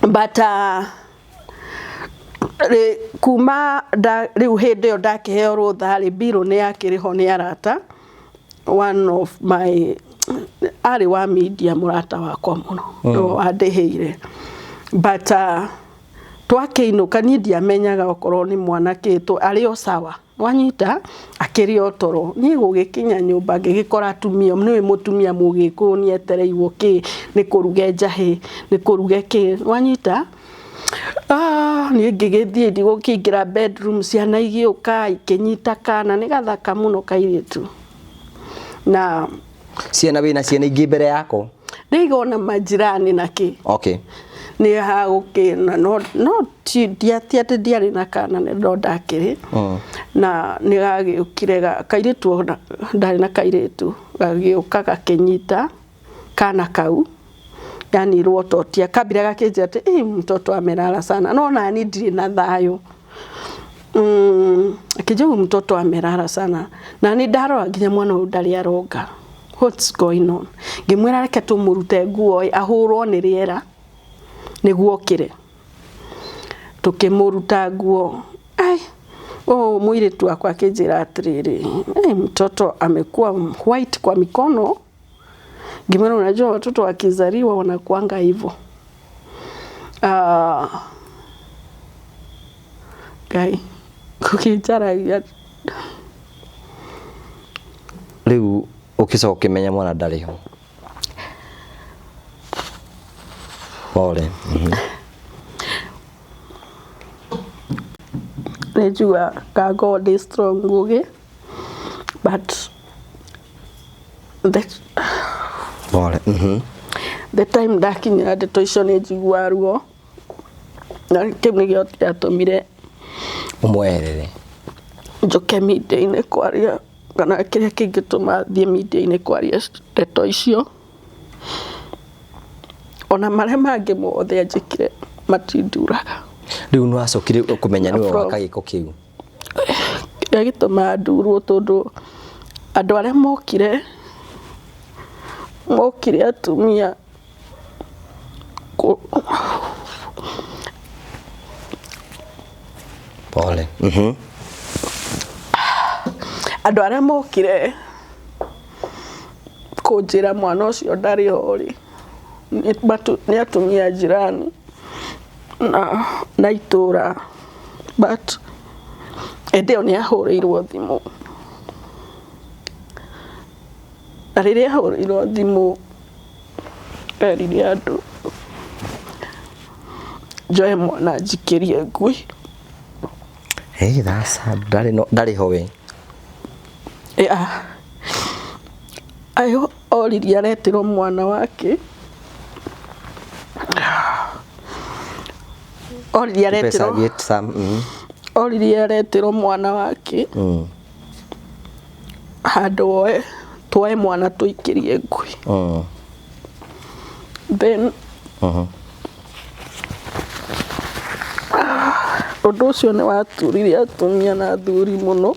But kuma rĩu hĩndĩ ĩyo ndakĩheo rũtha rĩ mbirũ nĩ yakĩrĩho nĩ arata one of my arĩ wa media mũrata wakwa mũno nĩwe wandĩhĩire but twakĩinũka niĩ ndiamenyaga okorwo nĩ mwana kĩtũ arĩ o sawa wanyita akĩrĩ o toro niĩ gũgĩkinya nyũmba ngĩgĩkora atumia nĩũĩ mũtumia mũgĩkũyũ nĩ etereirwo kĩ nĩ kũruge njahĩ nĩ kũruge kĩ wanyita. Niĩ ngĩgĩthiĩ ndigũkĩingĩra bedroom ciana igĩũka ikĩnyita kana nĩ gathaka mũno kairĩtu na ciana wĩna ciana ingĩ mbere yako ndĩiga ona majirani na kĩ. Okay. Nĩ hagũkĩ no ti atĩ ndiarĩ na kana no ndakĩrĩ na nĩ gagĩũkire kairĩtu ona ndarĩ na kairĩtu gagĩũka gakĩnyita kana kau yani rwototia kambire gakĩnjĩra atĩ mtoto amelala sana no nani ndirĩ na thayũ akĩnjĩra huyu mtoto amelala sana na nĩ ndarora nginya mwana ũyũ ndarĩ aronga what's going on ngĩmwĩra reke tũmũrute nguo ahũrwo nĩ rĩera nĩguo okĩre tũkĩmũruta nguo ai ũyũ mũirĩtu wakwa akĩnjĩra atĩrĩrĩ mtoto amekuwa white kwa mikono. Ngĩmwĩra unajua watoto wakizaliwa wanakuanga hivyo. Ngai gũkĩnjaragia rĩu Ũkĩcoka ũkĩmenya mwana ndarĩ ho. Pole. Nĩ njiguaga ka God is strong Ngugi but the, Pole. The time ndakinyĩra ndeto icio nĩ njiguaga ruo na kĩu nĩkĩo gĩatũmire Ũmweherere. Njoke media-inĩ kwaria kana kĩrĩa kĩngĩtũma thiĩ media-inĩ kwaria ndeto icio. Ona marĩa mangĩ mothe anjĩkire matinduraga. Rĩu nĩ wacokire kũmenya nĩwe waka gĩko kĩu. Kĩrĩa gĩtũmaga ndurwo tondũ andũ arĩa mokire mokire atumia Pole. Andũ arĩa mokire kũnjĩra mwana ũcio ndarĩ ho rĩ, nĩ atumia jirani na itũra, but hĩndĩ ĩyo nĩ ahũrĩirwo thimũ, na rĩrĩa ahũrĩirwo thimũ erire andũ njoe mwana njikĩrie ngui. Hey, that's sad. Ndarĩ no ndarĩ ho we. Yeah. Ayo oririe aretĩrwo mwana wake, oririe Pesa aretĩrwo get some. Oririe aretĩrwo mwana wake handũ woe tuoe mwana tũikĩrie ngui. Then ũndũ ũcio nĩ waturirie atumia na athuri mũno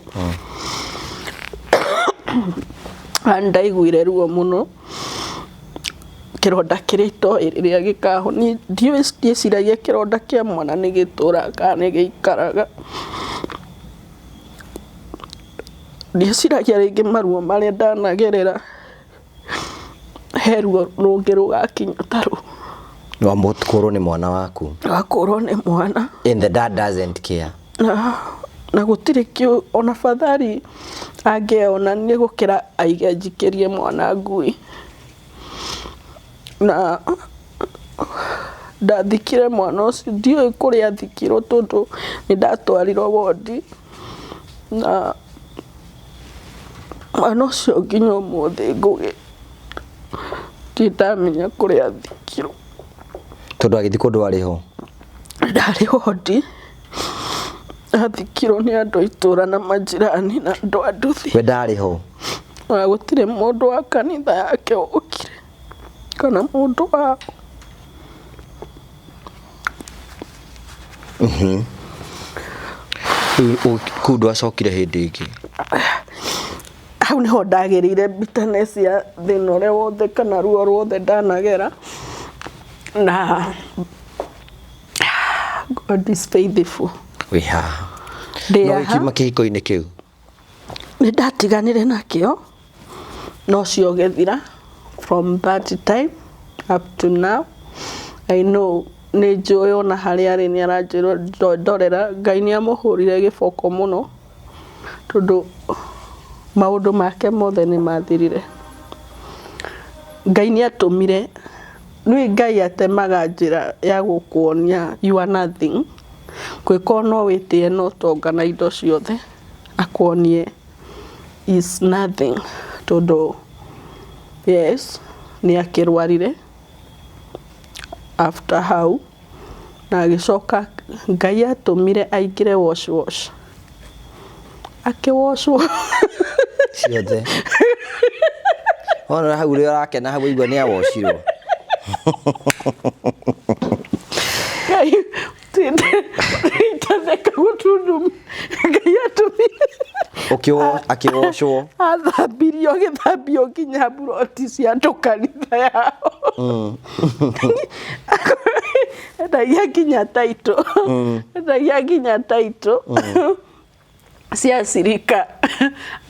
na nĩ ndaiguire ruo mũno, kĩronda kĩrĩa itoĩ rĩrĩa gĩkahona. Ndiũĩ, ndieciragia kĩronda kĩa mwana nĩ gĩtũraga kana nĩ gĩikaraga. Ndieciragia rĩngĩ maruo marĩa ndanagerera he ruo rũngĩ rũgakinya ta rũu. Wa kũrwo nĩ mwana waku. Rwa kũrwo nĩ mwana. And the dad doesn't care. Na gũtirĩ kĩu ona bathari angĩonania gũkĩra aige njikĩrie mwana ngui. Na ndathikire mwana ũcio, ndiũĩ kũrĩa athikirwo tondũ nĩ ndatwarirwo wondi, na mwana ũcio nginya ũmũthĩ, Ngũgĩ, ndirĩ ndamenya kũrĩa athikirwo. Tondũ agĩthikwo ndwarĩ ho. Ndarĩ wondi, athikirwo nĩ andũ a itũra na majirani na andũ a nduthi. We ndarĩ ho. Ona gũtirĩ mũndũ wa kanitha yake wokire kana mũndũ wao. Rĩu kũu ndwacokire hĩndĩ ĩngĩ. Hau niho ndagĩrĩire bitterness ya thĩna ũrĩa wothe kana ruo ruothe ndanagera, na God is faithful. Wĩ haha. Ndĩ No haha. gĩkiuma kĩhiko-inĩ kĩu. Nĩ ndatiganire nakĩo no cio ũgĩthira. From that time up to now, I know, nĩ njũĩ ona harĩa arĩ nĩ aranjĩra ndorera. Ngai nĩ amũhũrire gĩboko mũno tondũ maũndũ make mothe nĩ mathirire. Ngai nĩ atũmire nĩ Ngai atemaga njĩra ya gũkuonia you are nothing, gwĩko no wĩtĩe na ũtonga na indo ciothe, akuonie is nothing, tondũ yes, nĩ akĩrwarire after hau na agĩcoka Ngai atũmire aingĩre wash wash, akĩwoshwo. Ciothe. Ona hau ũrĩa ũrakena hau waigua nĩ awocirwo. Ngai itatheka gũtundu. Ngai atũmire Ũkĩwo akĩwoshwo. Athambirio, agĩthambio nginya mburoti cia andũ kanitha yao. Endagia nginya taito, endagia nginya taito cia cirika,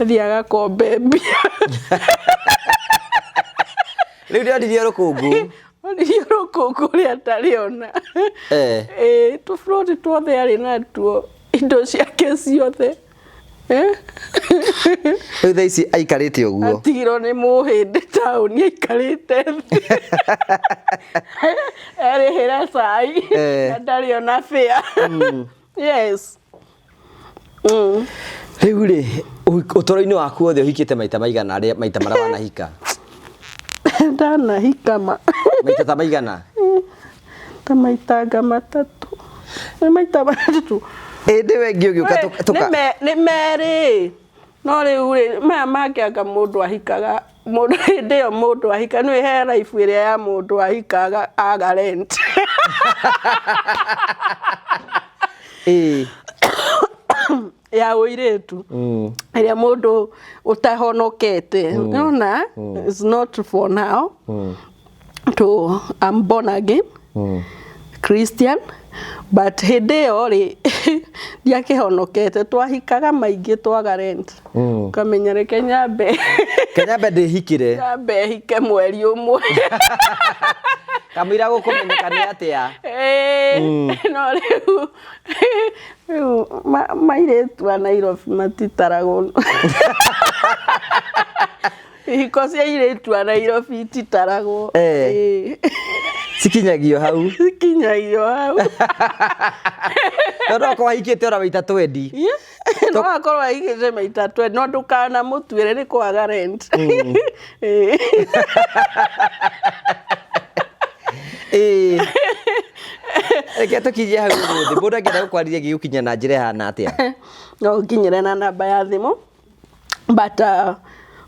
athiaga kombe mbia. Rĩu ndĩronirio rũkũngũ. Onirio rũkũngũ ũrĩa atarĩ ona. Ĩĩ, tũburoti tuothe arĩ natuo, indo ciake ciothe. Eh? Rĩu thaa ici aikarĩte ũguo. Atigirwo nĩ mũhĩndĩ taũni aikarĩte thĩ. Erĩhĩra cai na ndarĩ ona fare. Yes. Rĩu rĩ, ũtũũro-inĩ waku wothe ũhikĩte maita maigana arĩa maita marĩa wanahika? Ndanahika ma. Maita ta maigana? Ta maita anga matatũ. Nĩ maita matatũ. Ĩndĩ we ngĩ ũgĩũka tũka. Nĩ merĩ. No rĩu rĩ, maya mangĩ anga mũndũ ahikaga, mũndũ hĩndĩ ĩyo mũndũ ahika, nĩ he life ĩrĩa ya mũndũ ahikaga aga rent. Ĩĩ. Ya ũirĩtu. Ĩrĩa mũndũ ũtahonokete. Nĩwona? It's not for now. To I'm born again. Christian. But hĩndĩ ĩyo rĩ, ndiakĩhonokete, twahikaga maingĩ twaga rent. Ũkamenya reke nyambe. Kenyambe ndĩhikĩre. Nyambe hike mweri ũmwe. Kamũira gũkũmenyeka nĩ atĩa? No rĩu rĩu mairĩtu a Nairobi matitaragwo. Ihiko cia airĩtu a Nairobi ititaragwo. Cikinyagio hau. Cikinyagio hau. No no wahikĩte ona maita twendi. No akorwo ahikĩte maita twendi no ndũkanamũtuĩre nĩ kwaga rent. Ĩĩ. Reke tũkinyie hau ũmũthĩ. Mũndũ angĩenda gũkwarĩria gĩgũkinya na njĩra ĩhana atĩa? No ũnginyĩre na namba ya thimũ. But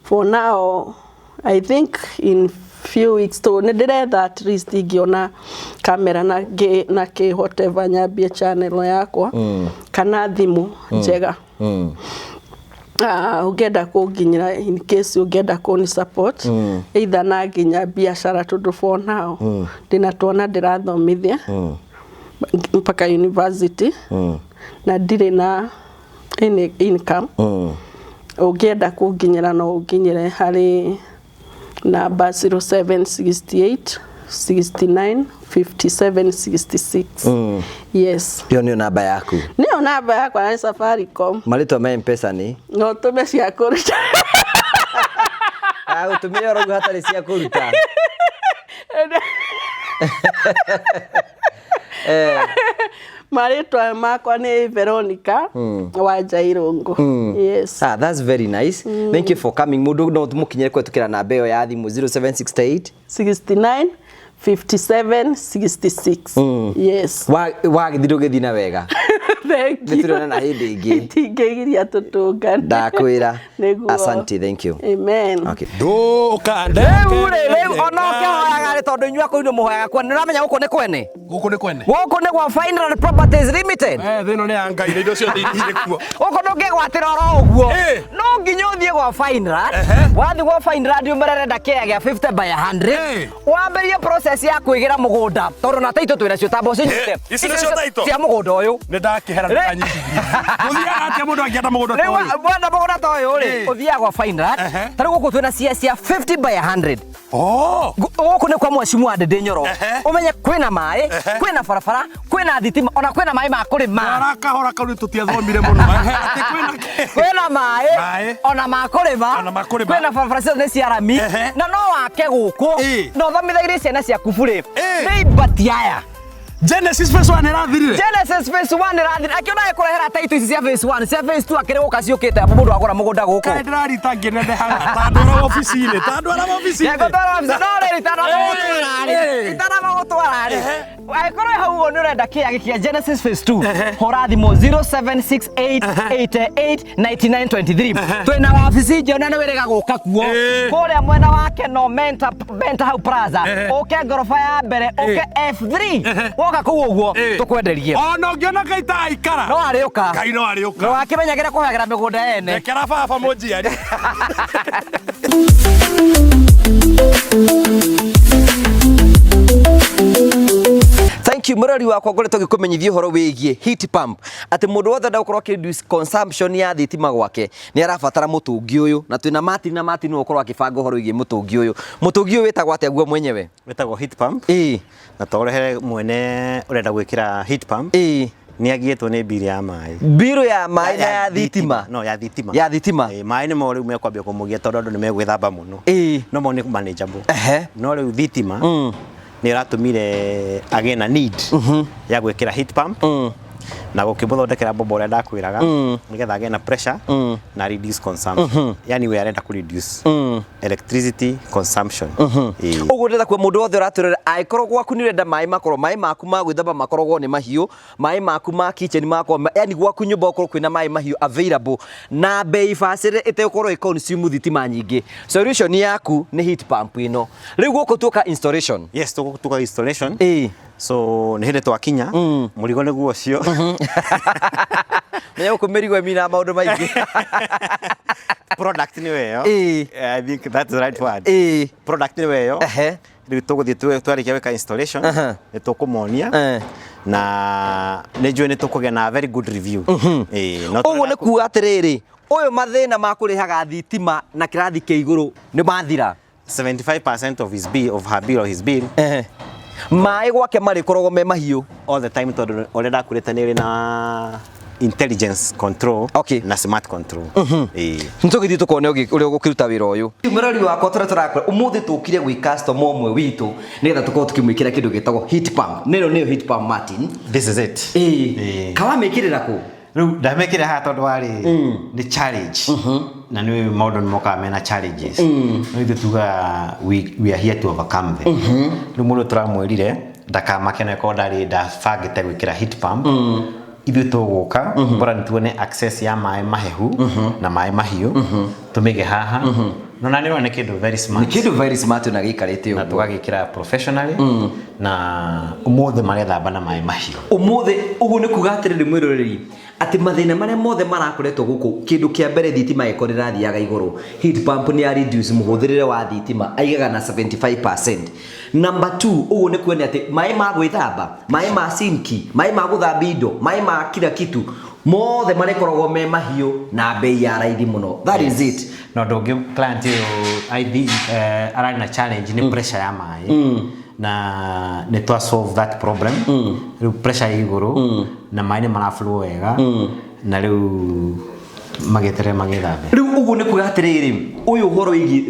for now I think in few weeks to nĩ ndĩretha at least ingĩona kamera na ngĩ na kĩ whatever nyambie channel yakwa kana thimũ njega. Ũngĩenda kũnginyĩra in case ũngĩenda kũni support either na nginya biacara tondũ for now ndĩna twana ndĩrathomithia mpaka university na ndirĩ na any income. Ũngĩenda kũnginyĩra no ũnginyĩre harĩ namba 0768 69 57 66. Yes. Ĩyo nĩyo namba yaku. Nĩyo namba yakwa na Safaricom. Marĩtwa ma M-Pesa nĩ? No ũtũme cia kũruta. Agũtũmĩra ũrauga hatarĩ cia kũruta. Marĩtwa makwa nĩ Veronica wa Njairũngũ. Yes. Ah, that's very nice. Thank you for coming. Mũndũ no mũkinyĩre kũhetũkĩra namba ĩyo ya thimũ 0768 69 57 66. Yes. Wagĩthiĩ ndũgĩthiĩ na wega. Thank you. Nĩtũrĩonana hĩndĩ ĩngĩ. Itingĩgiria tũtũngane. Ndakwĩra. Nĩguo. Asante, thank you. Amen. Okay. Ndũkande. Rĩu rĩ, rĩu ona ũkĩhoyaga rĩ tondũ inyuĩ akũrũ mũhoyaga kwene, nĩ ũramenya gũkũ nĩ kwene? Gũkũ nĩ kwene. Gũkũ nĩ gwa Final Properties Limited. Thĩ ĩno nĩ ya Ngai na indo ciothe irĩ kuo. Gũkũ ndũngĩgwatĩra oro ũguo. No nginya ũthiĩ gwa Finland. Wathiĩ gwa Finland ũmerere kĩaya gĩa 50 by 100. Wambĩrĩrie process ya kwĩgĩra mũgũnda tondũ na taitũ twĩna cio ta mboco nyite. Ici nĩcio taitũ? Cia mũgũnda ũyũ. Nĩ ndakĩhera ndũkanyitithie. Ũthiaga atĩa mũndũ angĩenda mũgũnda ta ũyũ? Rĩu wenda mũgũnda ta ũyũ rĩ, ũthiaga gwa Finland. Ta rĩu gũkũ twĩna cia 50 by 100. Gũkũ nĩ kwa Mheshimiwa Ndindi Nyoro. Ũmenye kwĩna maĩ, kwĩna barabara, kwĩna thitima, ona kwĩna maĩ ma kũrĩma. Twara kahora kau nĩ tũtiathomire mũno. Atĩ kwĩna kĩ? Kwĩna maĩ, ona ma kũrĩma, Ona ma kũrĩma. kwĩna barabara ciothe nĩ cia rami, na no wake gũkũ, na ũthomithagĩrie ciana ciaku burĩ. Nĩ ibati aya. Genesis phase 1 ĩrathirire. Genesis phase 1 ĩrathirire. Akĩona agĩkũrehera title ici cia phase 1, cia phase 2 akĩrĩ gũka ciũkĩte mũndũ agũra mũgũnda gũkũ. Kaĩ ndĩrarita ngĩnenehaga ta ndwara obici-inĩ, ta ndwara obici-inĩ. Ngũtwara obici, no rĩrĩ itanamba gũtwara rĩ, itanamba gũtwara rĩ. Angĩkorwo hau ũguo nĩ ũrenda kĩaya gĩkĩ kĩa Genesis phase 2, hũra thimũ 0768889923. Twĩna wabici njerũ na nĩ wĩrĩga gũka kuo. Kũrĩa mwena wa Keno Menta, Menta hau Plaza. Ũke ngoroba ya mbere, ũke F3. Woka kũu ũguo, tũkwenderie. Ona ũngĩona Ngai ta aikara. No arĩũka. Ngai no arĩũka. No akĩmenyagĩra kũhagĩra mĩgũnda ene. Rekera baba mũnjiari. Thank you mũrori wakwa ngoretwo ngĩkũmenyithia ũhoro wĩgiĩ heat pump atĩ mũndũ wothe enda gũkorwo akĩ reduce consumption ya thitima gwake nĩ arabatara mũtũngi ũyũ na twĩna Martin na Martin nĩwe ũkorwo akĩbanga ũhoro wĩgiĩ mũtũngi ũyũ. Mũtũngi ũyũ wĩtagwo atĩa guo mwenyewe? Wĩtagwo heat pump. Ĩĩ. Na twaũrehere mwene ũrenda gwĩkĩra heat pump. Ĩĩ. Nĩ agiĩtwo nĩ mbiri ya maĩ. Mbirũ ya maĩ na ya thitima. No, ya thitima. Ya thitima. Ĩĩ, maĩ nĩmo rĩu mekwambia kũmũgia tondũ andũ nĩ megwĩthamba mũno. No mo nĩ manageable. No rĩu thitima nĩ ĩratũmire agĩe na need ya gwĩkĩra heat pump na gũkĩmũthondekera bomba ũrĩa ndakwĩraga nĩgetha agĩe na pressure na reduce consumption. Yani we arenda kũ reduce electricity consumption. Ĩĩ. Ũguo ndĩrenda kuga mũndũ wothe ũratwĩrora, angĩkorwo gwaku nĩ ũrenda maĩ makorwo, maĩ maku ma gwĩthamba makoragwo nĩ mahiũ, maĩ maku ma kitchen makorwo, yani gwaku nyũmba gũkorwo kwĩna maĩ mahiũ available na bei bacĩrĩre ĩtegũkorwo ĩ consume thitima nyingĩ, solution yaku nĩ heat pump ĩno. Rĩu gũkũ tuoka installation. Yes, tũgũtuka installation. So nĩ hĩndĩ twakinya mũrigo nĩguo ũcio. Menya gũkũ mĩrigo ĩminaga maũndũ maingĩ. Product nĩyo ĩyo. I think that's the right word. Product nĩyo ĩyo. Rĩu tũgũthiĩ twarĩkia gwĩka installation nĩ tũkũmonia na nĩ njũĩ nĩ tũkũgĩa na very good review. Ĩĩ, Ũguo nĩ kuga atĩrĩrĩ, ũyũ mathĩna ma kũrĩhaga thitima na kĩrathi kĩa igũrũ nĩ mathira. 75% of his bill, of her bill or his bill. Maĩ gwake marĩkoragwo me mahiũ all the time tondũ ũrĩa ndakwĩrĩte nĩ ĩrĩ na intelligence control na smart control. Ĩĩ. Nĩtũgĩthiĩ tũkone ũrĩa ũgũkĩruta wĩra ũyũ. Mũrori wakwa tũrĩa tũrakora ũmũthĩ tũkire gwĩ customer ũmwe witũ nĩgetha tũkorwo tũkĩmwĩkĩra kĩndũ gĩtagwo heat pump. Na ĩno nĩyo heat pump, Martin. This is it. Ĩĩ. Kawamĩkĩrĩra kũ? Rĩu ndamĩkĩra haha tondũ warĩ nĩ challenge na nĩ maũndũ nĩ mokaga mena challenges, no ithuĩ tugaga we are here to overcome them. Rĩu mũndũ tũramwĩrire ndakamake na korwo ndarĩ ndabangĩte gwĩkĩra heat pump, ithuĩ tũgũka bora nĩ tuone access ya maĩ mahehu na maĩ mahiũ, tũmĩige haha. No na nĩ ũrona nĩ kĩndũ very smart. Nĩ kĩndũ very smart na gĩikarĩte na ũguo. Tũgagĩkĩra professionally na ũmũthĩ marethamba na maĩ mahiũ. Ũmũthĩ ũguo nĩ kuga atĩrĩrĩ mwĩroreri, atĩ mathĩna marĩa mothe marakoretwo gũkũ, kĩndũ kĩa mbere thitima ĩkorwo ĩrathiaga igũrũ, heat pump nĩ ya reduce mũhũthĩrĩre wa thitima aigaga na 75%. Number 2, ũguo nĩ kuonia atĩ maĩ ma gwĩthamba, maĩ ma sinki, maĩ ma gũthambia indo, maĩ ma kila kitu mothe marĩkoragwo me mahiũ na bei ya raithi mũno. That is it. Na ũndũ ũngĩ, client ũyũ I think ararĩ na challenge nĩ pressure ya maĩ na nĩ twa solve that problem. Rĩu pressure ĩ igũrũ na maĩ nĩ maraflow wega na rĩu magĩeterere magĩthambe. Rĩu ũguo nĩ kuga atĩrĩrĩ, ũyũ ũhoro wĩgiĩ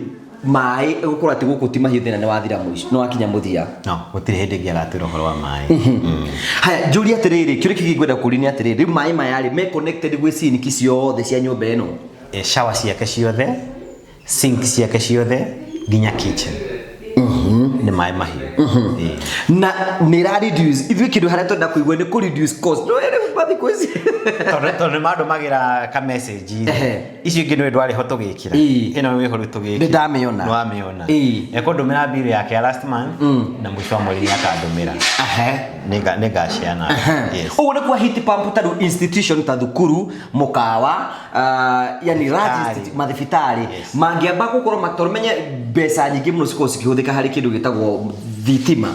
maĩ gũkorwo atĩ gũkũ ti mahiũ, thĩna nĩ wathira mũico, nĩ wakinya mũthia. No gũtirĩ hĩndĩ ĩngĩ agatwĩra ũhoro wa maĩ. Haya, njũrie atĩrĩrĩ, kĩũria kĩngĩ ngwenda kũũria nĩ atĩrĩrĩ, rĩu maĩ maya rĩ me connected gwĩ sinki ciothe cia nyũmba ĩno? Shower ciake ciothe, sink ciake ciothe, nginya kitchen nĩ maĩ mahiũ. Ĩĩ. Na nĩ ĩra reduce, ithuĩ kĩndũ harĩa twenda kũigua nĩ kũ reduce cost. No rĩu mathikũ ici Tondũ nĩ mandũmagĩra ka message. Icio ingĩ nĩ ndwarĩ ho tũgĩkĩra, ĩno wĩho rĩu tũgĩkĩra. Nĩ ndamĩona. Nĩ wamĩona. Ĩĩ. Ekũndũmĩra bill yake ya last month na mũico wa mweri nĩ akandũmĩra. Nĩ ngaciana. Yes. Ũguo nĩ kwa heat pump ta rĩu institution ta thukuru, mũkawa, yani large Thibitarĩ. Mathibitarĩ mangĩamba gũkorwo tondũ menye mbeca nyingĩ mũno cikoragwo cikĩhũthĩka harĩ kĩndũ gĩtagwo thitima.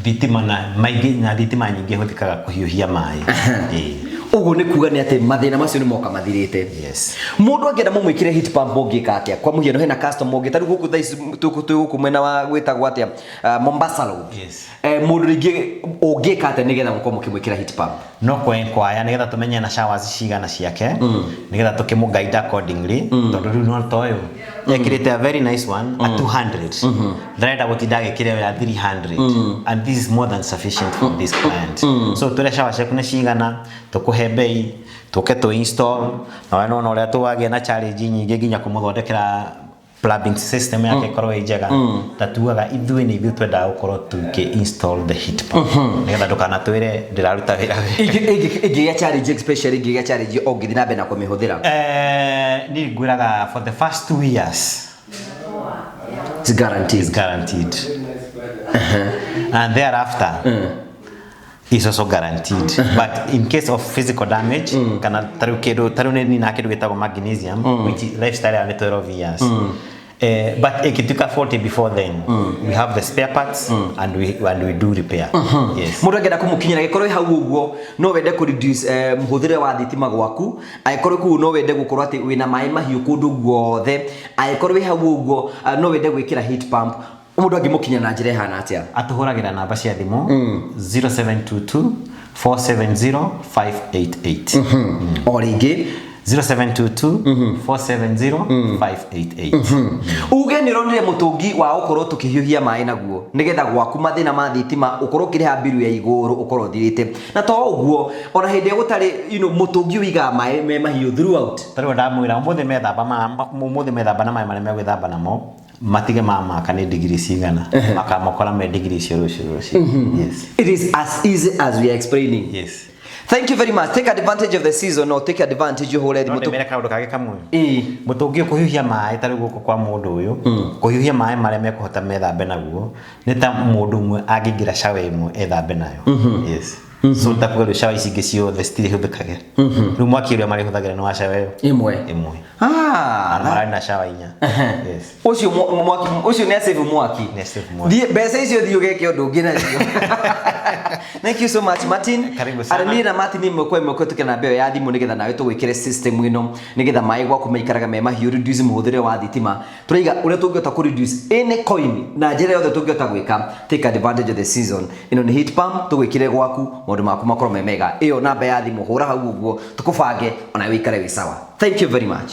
Thitima na maingĩ na thitima nyingĩ ihũthĩkaga kũhiũhia maĩ. Ĩĩ. Ũguo nĩ kuga nĩ atĩ mathĩna macio nĩ moka mathirĩte. Yes. Mũndũ angĩenda mũmwĩkĩre heat pump ũngĩka atĩa? Kwa mũhiano hena customer ũngĩ ta rĩu gũkũ thaa ici twĩ gũkũ mwena wa gwĩtagwo atĩa, Mombasa Road. Yes. Mũndũ rĩngĩ ũngĩka atĩa nĩgetha mũkorwo mũkĩmwĩkĩra heat pump? No kwenkwaya nĩgetha tũmenye na showers cigana ciake nĩgetha tũkĩmũ guide accordingly, tondũ rĩu no ta ũyũ ekĩrĩte a very nice one a 200, ndarenda gũtinda agĩkĩra ĩyo ya 300, and this is more than sufficient for this client. So twĩre shower ciaku nĩ cigana, tũkũhe bei, tũke tũ install na we nona ũrĩa tũwagĩa na challenge nyingĩ nginya kũmũthondekera plumbing system yake ĩkorwo ĩ njega. Ta tugaga ithuĩ nĩ ithuĩ twendaga gũkorwo tũkĩ install the heat pump nĩgetha ndũkanatwĩre ndĩraruta wĩra wega. Ĩngĩgĩa challenge, especially ĩngĩgĩa challenge ũngĩthiĩ na mbere na kũmĩhũthĩra? Niĩ ngwĩraga for the first 2 years It's guaranteed. It's guaranteed and thereafter is also guaranteed, but in case of physical damage kana tarĩu kĩndũ tarĩu nĩ nina kĩndũ gĩtagwo magnesium, which is lifestyle ya nĩ 12 years. But ikituka 40 before then, we have the spare parts and we do repair. Yes. Mũndũ angĩenda kũmũkinyĩra, gĩkorwo hau ũguo no wende kũ reduce mũhũthĩre wa thitima gwaku, angĩkorwo kũu no wende gũkorwo atĩ wĩna maĩ mahiũ kũndũ guothe, angĩkorwo wĩ hau ũguo no wende gwĩkĩra heat pump, mũndũ angĩmũkinya na njĩra ĩhana atĩa? Atũhũragĩra namba cia thimũ 0722 470 588. O rĩngĩ. 0722 470 588. Uge nĩ ũronire mũtũngi wa gũkorwo tũkĩhiũhia maĩ naguo, nĩgetha gwaku mathĩna ma thitima ũkorwo ũkĩrĩha mbiru ya igũrũ ũkorwo ũthirĩte. Na to ũguo, ona hĩndĩ ĩrĩa gũtarĩ mũtũngi ũigaga maĩ me mahiũ throughout. Tarĩu ndamwĩra ũmũthĩ methamba ũmũthĩ methamba na maĩ marĩa megwĩthamba namo, matige mamaka nĩ digiri cigana, makamakora me digiri icio rũciũ rũciũ. Yes. It is as easy as we are explaining. Yes. Thank you very much. Take advantage of the season or take advantage ũhũre No thimũ. ndĩmere kaũndũ kangĩ kamwe. Ĩĩ. Mũtũngi ũyũ kũhiũhia maĩ, tarĩu gũkũ kwa mũndũ ũyũ, kũhiũhia maĩ marĩa mekũhota methambe naguo nĩ ta mũndũ ũmwe angĩingĩra shower ĩmwe ethambe nayo. Yes. So takuga rĩu shower ici ingĩ ciothe citirĩhũthĩkage. Rĩu mwaki ũrĩa marĩhũthagĩra nĩ wa shower ĩyo Ĩmwe. ĩmwe. Ah. Na mararĩ na shower inya. Yes. Ũcio mwaki ũcio nĩ save mwaki. Nĩ save mwaki. Thiĩ mbeca icio, thiĩ ũgeke ũndũ ũngĩ nacio. Thank you so much, Martin. Karibu sana. Araniĩ na Martin ĩmwe kwa ĩmwe kũhetũkĩra namba ĩyo ya thimũ, nĩgetha nawe tũgwĩkĩre system ĩno, nĩgetha maĩ gwaku maikaraga me mahiũ, reduce mũhũthĩre wa thitima. Tũraiga ũrĩa tũngĩhota kũ reduce any coin na njĩra yothe tũngĩhota gwĩka. Take advantage of the season. Ĩno nĩ heat pump tũgwĩkĩre gwaku, maũndũ maku makorwo me mega. Ĩyo namba ya thimũ, hũra hau ũguo tũkũbange, ona wĩikare wĩ sawa. Thank you very much.